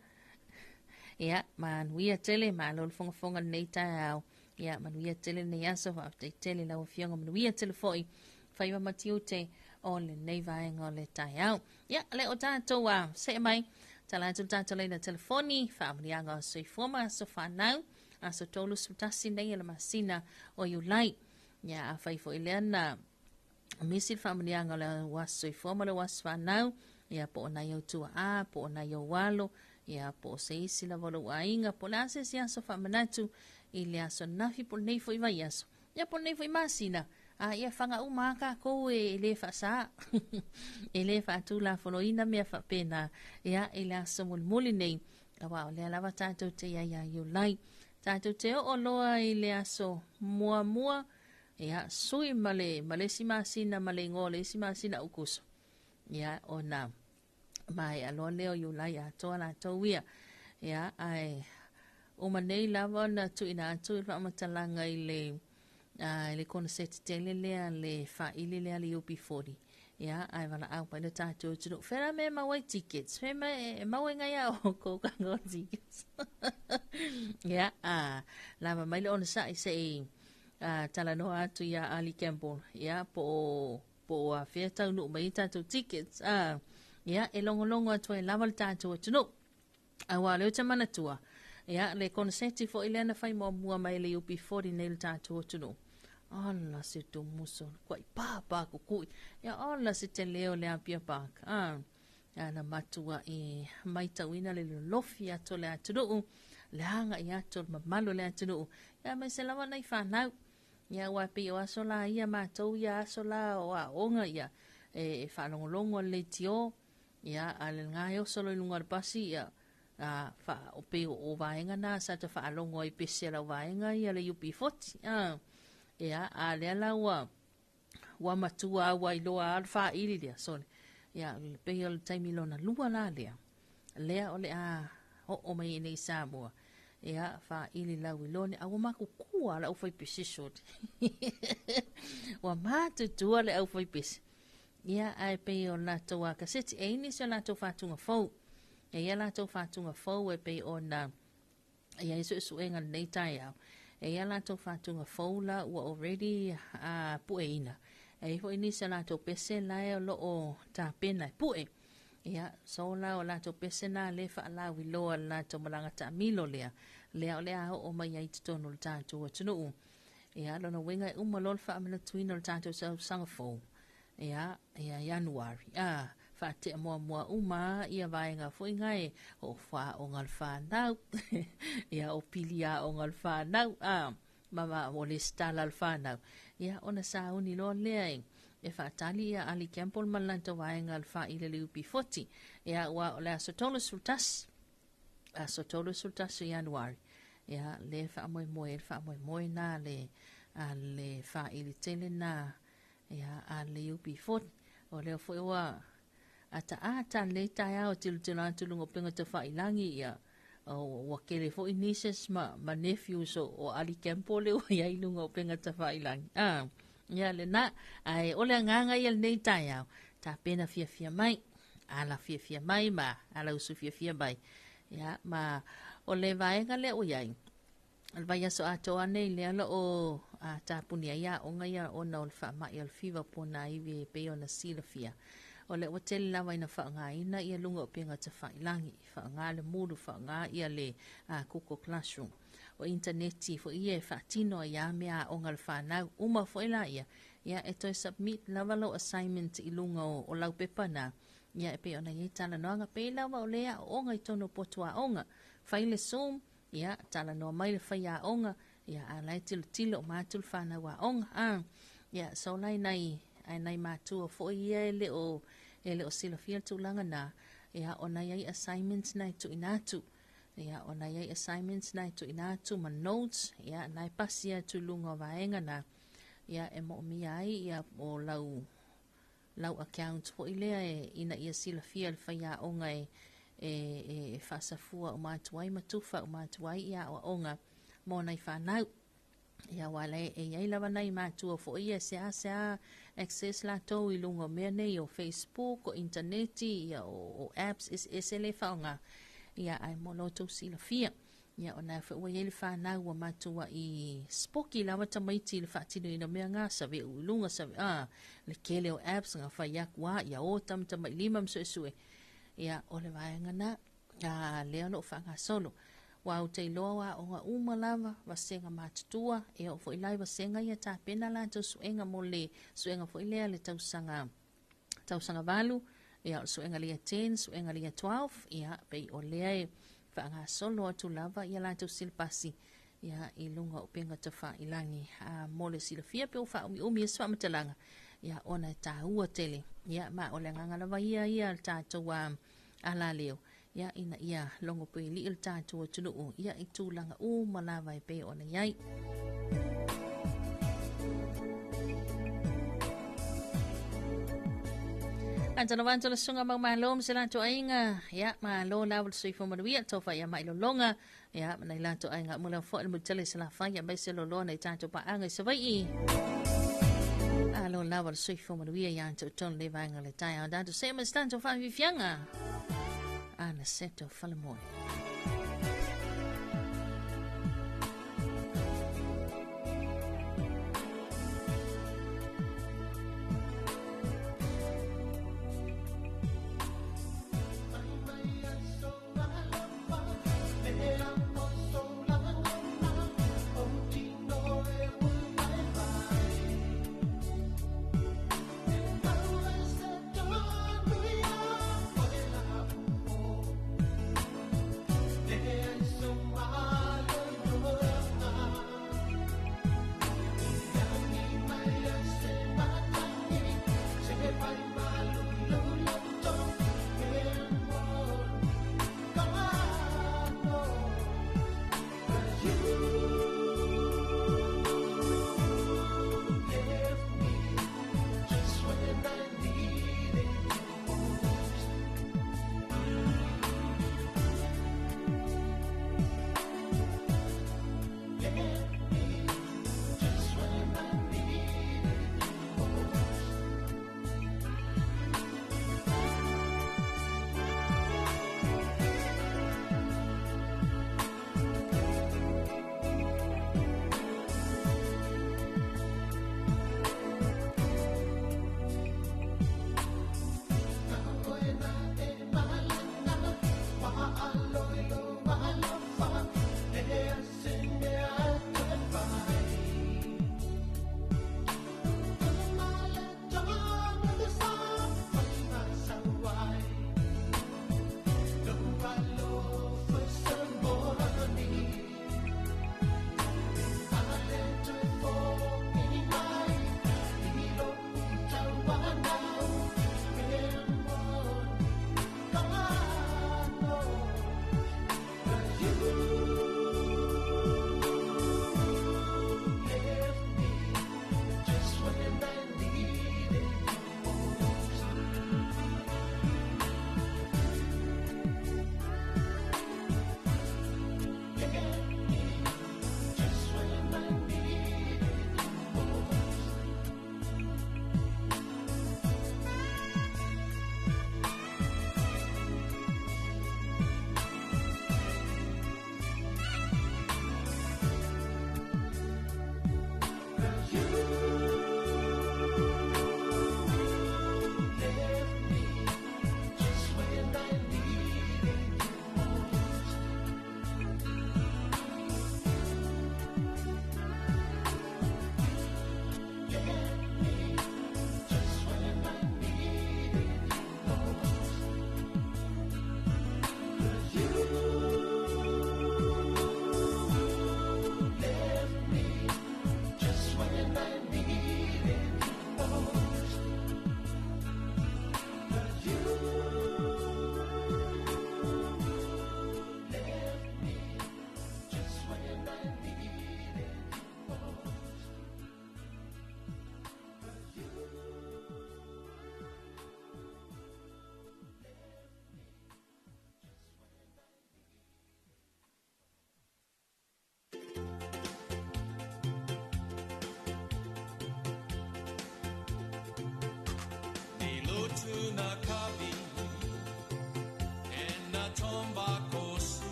Ia, manuia tele, malo le fogafoga lenei taeao. Ia, manuia tele lenei aso, faafetai tele lau afioga, manuia tele foi, faiva ma tiute o lenei vaega o le taeao. Ia, le o tatou a see mai, tala atu le tatou laina telefoni, faamanuiaga o soifua ma aso fanau, aso 31 nei o le masina o Iulai. Ia, afai foi lea na misi le faamanuiaga o le aso soifua ma le aso fanau, ia po o nai au tuaa, po o nai au alo, ia po o se isi lava o lou aiga, po o le a se isi aso faamanatu i le aso nafi po o lenei foi vaiaso, ia po o lenei foi masina, a ia fagauma lava tatou e le faasa, e le faatulafonoina mea faapena, ia i le aso mulimuli nei, aua o lea lava tatou te iai ia Iulai. Tatou te oo loa i le aso muamua, ia sui ma le, ma le isi masina ma le igoa o le isi masina Aukuso, ia ona maea loa lea o Iulai atoa latou ia. Ia, ae uma nei lava ona tuuina atu le faamatalaga i le i le koneseti tele lea le faaili lea le UB40. Ia, ae valaau mai le tatou atunuu. Fea la mea e maua ai tickets? Fea mea e maua ai ngai a oukou kago tickets? Ia, lava mai le onosai se i talanoa atu ia Ali Campbell. Ia, po o po o afea taunuu mai ai tatou tickets. Ia, e logologo atu ai lava le tatou atunuu. Aua o lea ou te manatua, ia, le koneseti foi lea na fai muamua mai le UB40 nei i le tatou atunuu. Ala se tumuso, kuai pā pā kukui. Ia, ala se tele o le Apia Park. Na matua i maitauina le lolofi atu o le atunuu, le agai atu o le mamalu o le atunuu. Ia, aemaise lava nai fanau. Ia, aua e pei o aso la ia matou ia aso la o aoga ia, e faalogologo a le leitio, ia, a le lena e oso loa i luga o le pasi, ia, a, fa, o pei o vaega na sa ta faalogo ai pese a lau vaega ia le UB40. Ia, a lea la ua, ua matua ua iloa lava le faili lea, sole. Ia, pei o le taimi lona lua la lea, lea o le a oo mai ai nei i Samoa, ia, faili lauiloa ni, a ua matutua le aufaipese sole. Ua matutua le aufaipese. Ia, ae pei o latou a kaseti, e i ai nisi o latou faatuga fou. E i ai latou faatuga fou e pei ona i ai suesuega i lenei taeao. E i ai latou faatuga fou la ua already pueina. E i ai foi nisi o latou pese la e o lo o tapena e pue. Ia, so la o latou pese na lea e faalauiloa i le latou malaga taamilo lea, lea o le a oo mai ai i totonu o le tatou atunuu. Ia, lona uiga e uma loa le faamanatuina o le tatou tausaga fou, ia, ia Ianuari, a, faatea muamua uma ia vaega foi na e o faaoga le fanau, ia o pili aoga le fanau, a, ma o lesitala le fanau, ia ona sauni loa lea e faatali ia Ali Campbell ma le latou vaega le faaili le UB40. Ia, aua o le aso 31, aso 31 o Ianuari, ia, le faamoemoe, le faamoemoe na le, a le faaili tele na, ia, a le UB40. O lea foi ua Ataata lenei taeao tilotilo atu i luga o upega tafailagi ia ua tele foi nieces ma nephews o Ali Campbell lea ua i ai i luga o upega tafailagi. Ia lena, ae o le agaga ia lenei taeao, tapena fiafia mai, ala fiafia mai ma ala usu fiafia mai. Ia, ma o le vaega lea ua i ai, o le vaiaso atoa nei lea o lo o tapuni ai aoga ia ona o le faamai o le fiva ponaivi e pei ona silafia. O lea ua tele lava ina faaaogaina ia luga o upega tafailagi, faaaoga le Moodle, faaaoga ia le Google Classroom. O intaneti foi ia e faatino ai lava mea aoga a le fanau. Uma foi la ia, ia e toe submit lava lau assignment i luga o lau pepa na, ia e pei ona i ai talanoaga. Pei lava o lea aoaoga i totonu o potu aoga. Fai le Zoom, ia talanoa mai le faiaoga, ia a la e tilotilo uma atu le fanau aoga. Ia so la i nai, ae nai matua foi ia e le o silafia le tulaga na, ia ona i ai assignments na e tuuina atu. Ia ona i ai assignments na e tuuina atu ma notes, ia na e pasi atu i luga o vaega na, ia e moomia ai ia o lau account foi lea e ina ia silafia le faiaoga e faasafua uma atu ai ma tufa uma atu ai ia aoaoga mo nai fanau. Ia aua le e iai lava nai matua foi ia sea access latou i luga o mea nei o Facebook, o interneti, ia o apps eseese le faaaoga. Ia ae mo lo outou silafia. Ia ona foi ua iai le fanau ua matua i spoki lava tamaiti i le faatinoina o mea nga save u i luga save le tele o apps nga fai atu a ia o tamatamailima ma suesue. Ia o le vaega na lea o loo faagasolo. Ua ou te iloa o aoga uma lava, vasega matutua, e oo foi la i vasega ia tapena latou suega mo le suega foi lea le tausaga 8, ia o le suega le 10, suega le 12, ia pei o lea e faagasolo atu lava ia latou silapasi ia i luga o upega tafailagi. Mo le silafia pe ua faaumiumi ai se faamatalaga, ia ona e taua tele. Ia ma o le agaga lava ia ia le tatou alaleo, ia ina ia logo puili'i le tatou atunuu ia i tulaga uma lava e pei ona i ai. Antona wanto le sunga mau malo ma se latou aiga, ia malo lava le soifua manuia tofa ia mai lologa, ia ma nai latou aiga mo le foi le mutele se la fai mai se loloa nei tatou paaga i Savaii. Alo lava le soifua manuia ia tau le vaega le taeao tatou se ma se tatou faafiafiaga. Ana seto falemoe.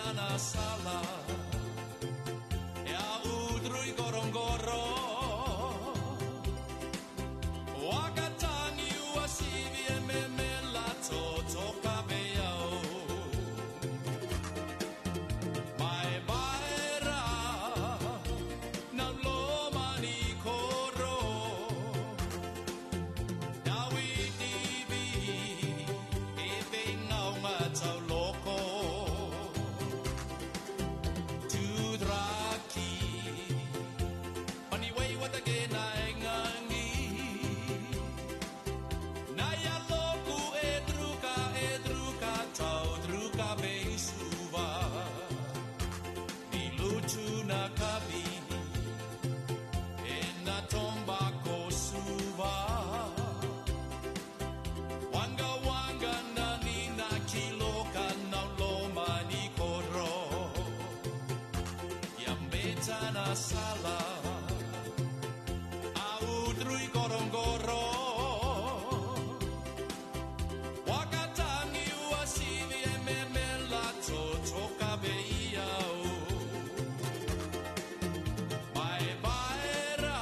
Yambetana sala Ya udrui gorongoro Wakatangi uasivi ememela totoka beao Mai baera na lomani koro Dawitivi e vengaunga tauloko Tudraki Pani wei watakena engangi Naya loku e druka tau druka beisuva Nilutu na kabi E na tomba kosuva Wanga wanga nani na kiloka na loma ni koro Yambeta na sala Audrui gorongoro Wakatangi uasivi e memela totoka beiau Mai baera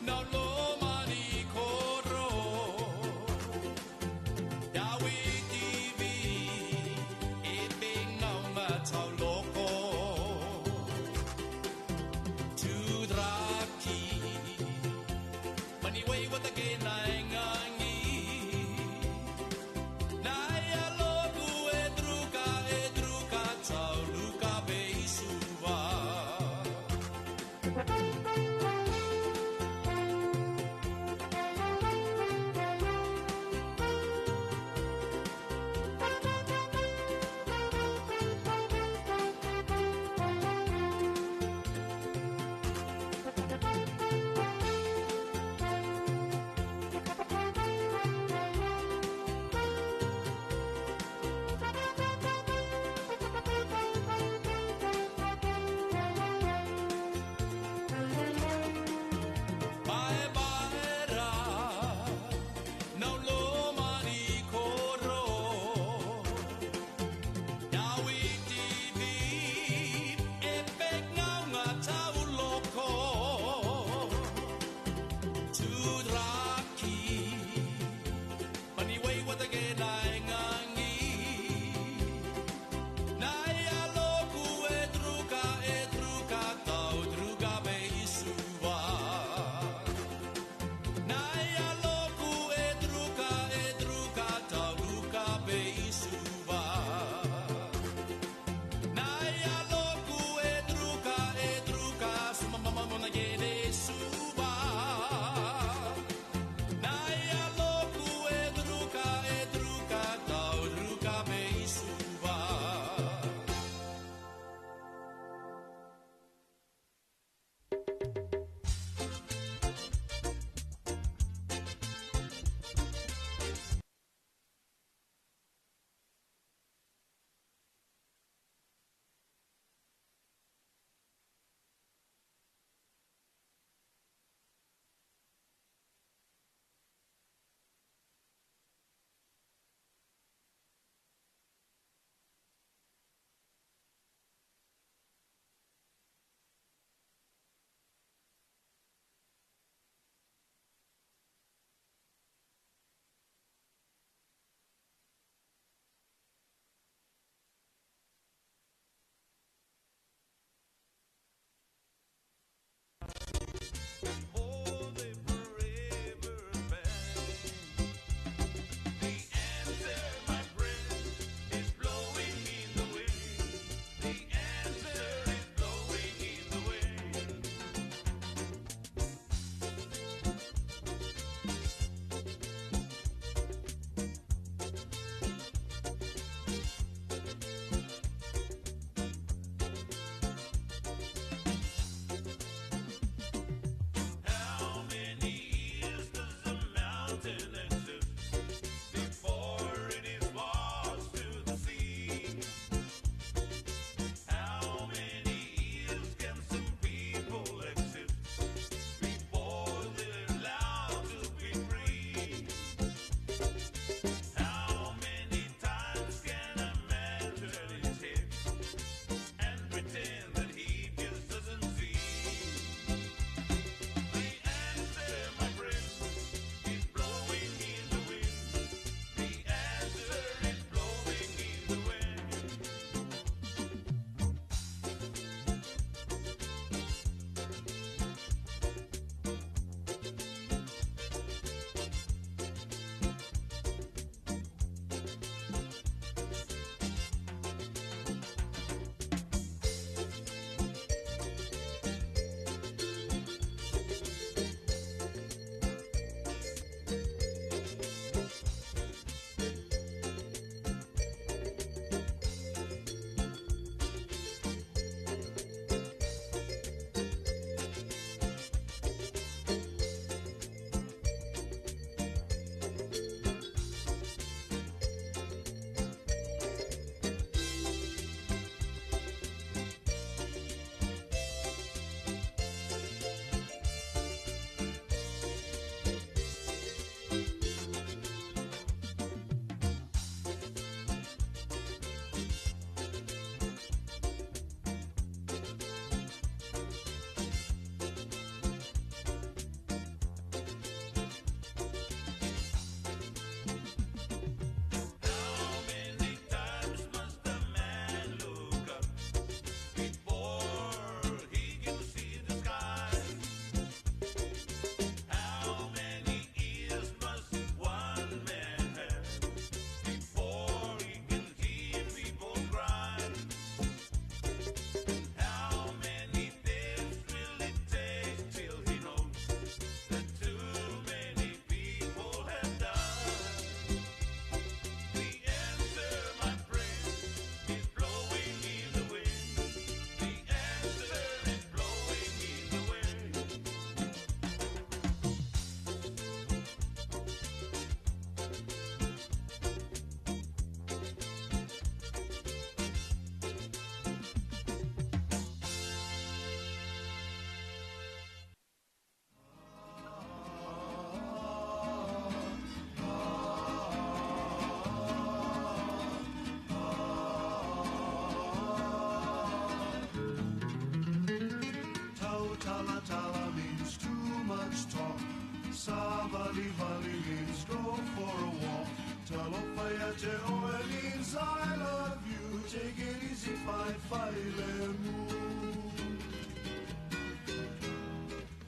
na lomani koro Dawitivi e bengaunga tauloko Tudraki Mani wei watakena engangi Naya loku e druka tauluka beisuva Mai baera na lomani koro Dawitivi e pengaunga tauloko Tudraki Pani wei watakena engangi Naya loku e druka tau druka beisuva Naya loku e druka tau druka beisuva Naya loku e druka sumamama mona gene suva Naya loku e druka tau druka beisuva Talofa ia te oe means I love you. Take it easy, fai fai le mu.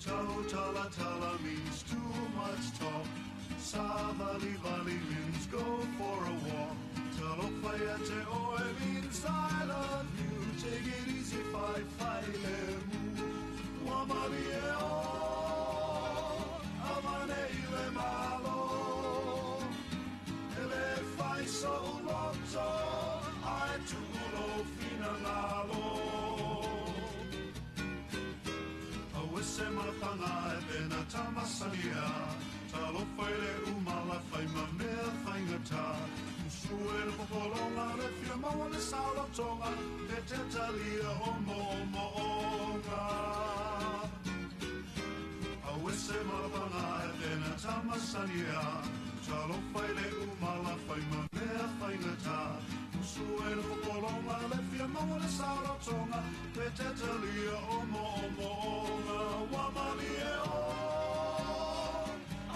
Tau tala tala means too much talk. Savali vali means go for a walk. Talofa ia te oe means I love you. Take it easy, fai fai le mu. Wamali e o, avane i le malo. Ele fai so loto, ai tuulo finangalo. Awese malapanga e pena tamasania. Talofa i le umala fai mamea faingata. Usue le popolonga le fia maua le saulotonga. Te te talia o mo mo onga. Awese malapanga e pena tamasania. Talofa i le umala fai mamea faingata. Usue le popolonga le fia maua le saulotonga. Te te talia o mo mo onga. Wamali e o,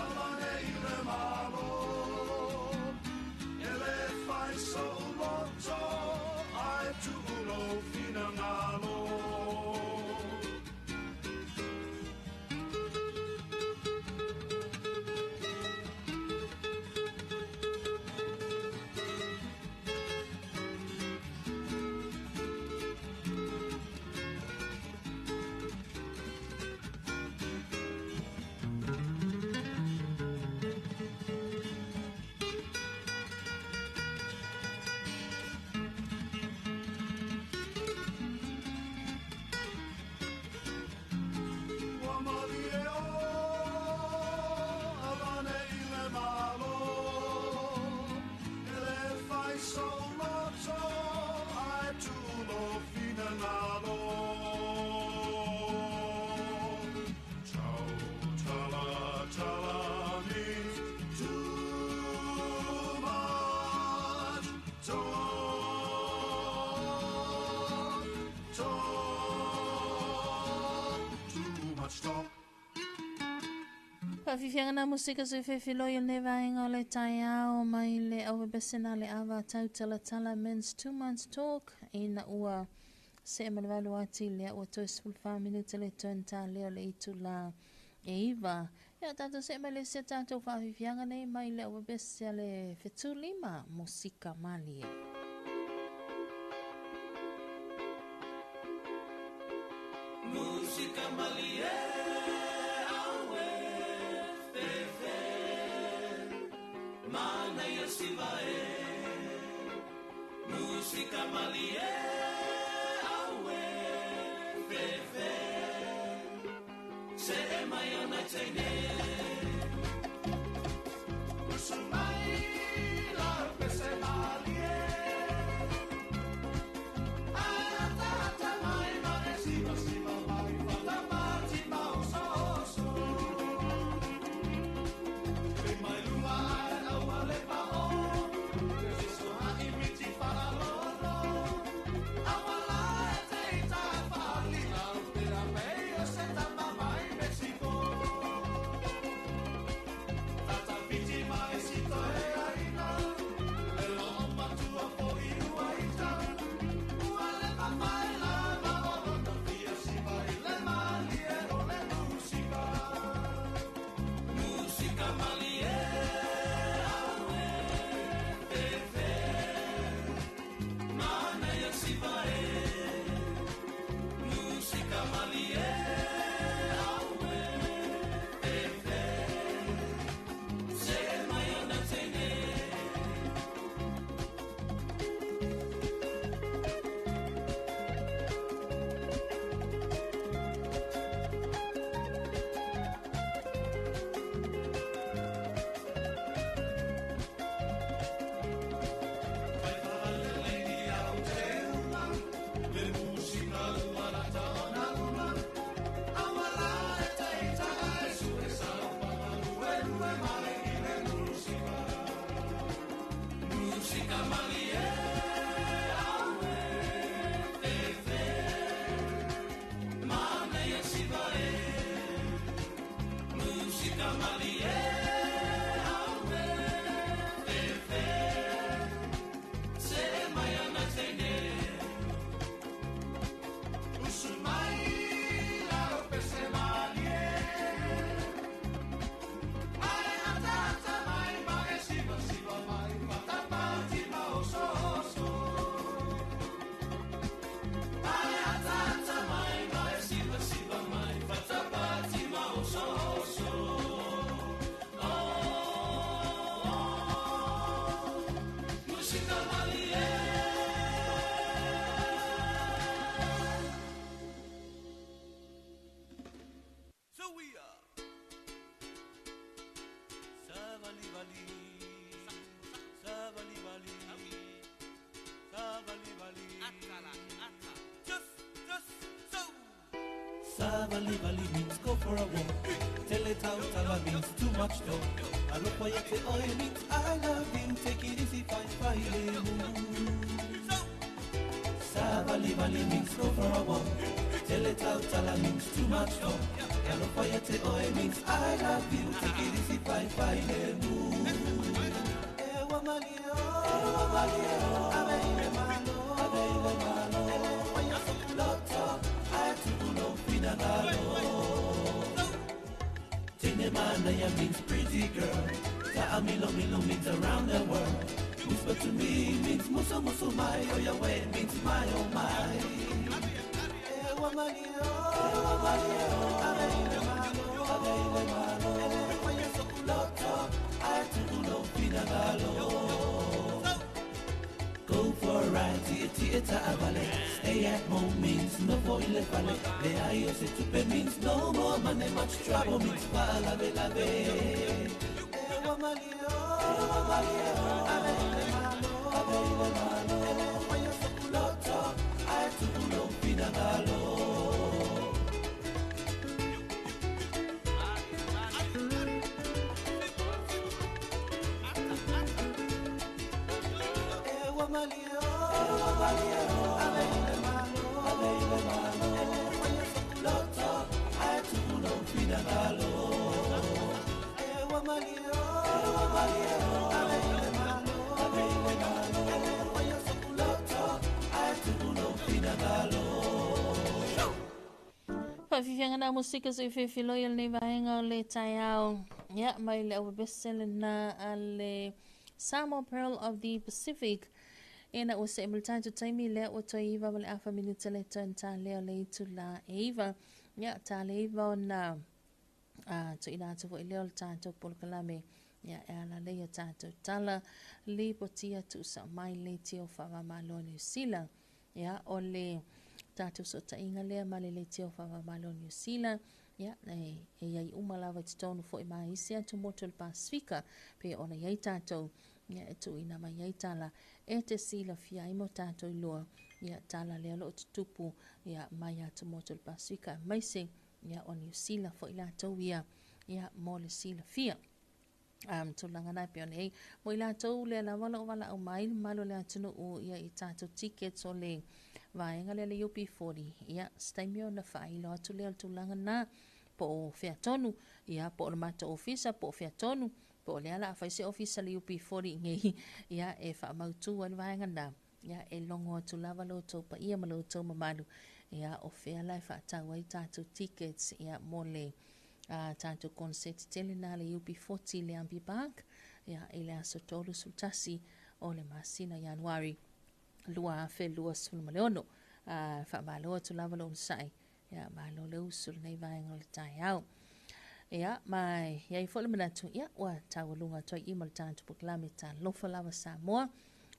avane i le malo. Ele fai so loto, ai tuulo finangalo. Faafifiaga musika se fefiloi o le vaega o le taeao mai le auepese na le ava tau talatala means 2 months talk ina ua se ma le valu ati lea ua toe 14 minute le toe ta lea o le itula e iva. Ia tatou se ma le se tatou faafifiaga nei mai le auepese le fetulima musika malie. Musika malie, aue, fefe, mana ia sivae. Musika malie, aue, fefe, se e mai ona teine. Usumai la pese malie. Savali vali means go for a walk. Tele tautala means too much talk. Alofa ia te oe means I love you. Take it easy, fine, fine, Savali vali means go for a walk. Tele tautala means too much talk. Alofa ia te oe means I love you. Take it easy, fine, fine, Ewa malio, ewa malio, abeile malo, abeile malo. Ele waya loto, atulo finagalo. Tine manaya means pretty girl. Ta'amilo milo means around the world. Whisper to me means muso muso my, oh ya way means my oh my. Ewa malio, ewa malio, abeile malo, abeile malo. Ele waya loto, atulo finagalo. Go for a ride, tia tia ta'avale. Stay at home means no for ile fale. Le ayo se tupe means no more money, much trouble means fa'alave lave. Ewa malio, ewa malio, abeile malo, abeile malo. Ele waya loto, atulo finagalo. Ewa malio, ewa malio, abeile malo, abeile malo. Ele waya loto, atulo finagalo. Ewa malio, ewa malio, abeile malo, abeile malo. Ele waya loto, atulo finagalo. Faafifiaga na musika so i fefiloi o lenei vaega o le taeao. Ia, mai le aupepese lena a le Samoa Pearl of the Pacific. E na ua se ma le tatou taimi lea ua toe iva ma le afa minute le toe talea o le itula e iva. Ia, tale iva ona tuuina atu foi lea o le tatou polokalame. Ia, e ala lei o tatou tala lipotia tuusao mai le tio faavamalo Niu Sila. Ia, o le tatou sootaiga lea ma le leitio faavamalo Niu Sila. Ia, e iai uma lava i totonu foi ma isi atu motu o le Pasifika pe ona iai tatou. Ia, e tuuina mai ai tala e te silafia ai mo tatou iloa. Ia, tala lea o loo tutupu ia mai atu motu o le Pasifika aemaise ia o Niu Sila foi latou ia, ia mo le silafia. Tulaga na e pei ona i ai mo i latou lea lava o loo valaau mai le mamalu o le atunuu ia i tatou tickets o le vaega lea le UB40. Ia, se taimi ona faailo atu lea o le tulaga na po o fea tonu, ia po o le matou ofisa po o fea tonu, po o lea la a fai se ofisa le UB40 i nei, ia e faamautu ai le vaega na. Ia, e logo atu lava lo outou paia ma lo outou mamalu, ia o fea la e faatau ai tatou tickets ia mo le tatou concert tele na le UB40 i le Ambi Park, ia i le aso 31 o le masina Ianuari 2026. Faamalo atu lava lo onosai, ia malo le usu lenei vaega o le taeao. Ia, ma iai foi le manatu, ia, ua taualuga atu ai i ma le tatou polokalame Talofa Lava Samoa.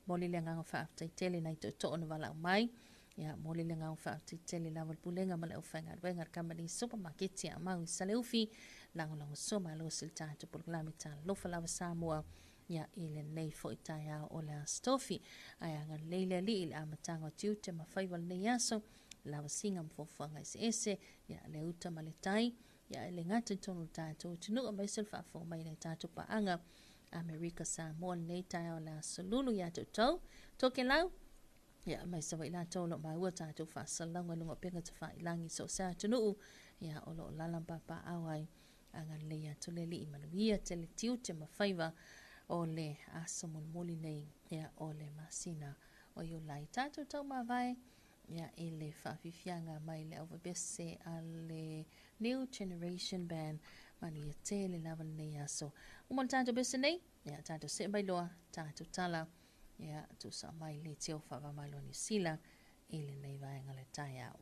Momoli le agaga faafetai tele nai tootoo na valaau mai. Ia, momoli le agaga faafetai tele lava le pulega ma le aufaigaluega a le kamupani supermarket a Mau i Saleufi. Lagolagosoa malosi le tatou polokalame Talofa Lava Samoa. Ia, i lenei foi taeao o le Aso Tofi. Ae agalelei le Alii i le amataga o tiute ma faiva o lenei aso, lavasiga ma fuafuaga eseese, ia, le uta ma le tai, ia, e le gata i totonu o le tatou atunuu, aemaise o le faafofoga mai i nai tatou paaga Amerika Samoa lenei taeao o le Aso Lulu ia te outou. Tokelau, ia, aemaise foi i latou o lo o maua tatou faasalalauga i luga o upega tafailagi i so o se atunuu, ia, o lo o lala ma papaaao ai. Agalelei atu le Alii manuia tele tiute ma faiva o le aso mulimuli nei, ia, o le masina o Iulai. Tatou taumavae, ia, i le faafiafiaga mai le aupepese a le New Generation Band. Manuia tele lava lenei aso. Uma le tatou pese nei, ia, tatou see mai loa, tatou tala, ia, tuusao mai le tio faavamalo Niu Sila i lenei vaega o le taeao.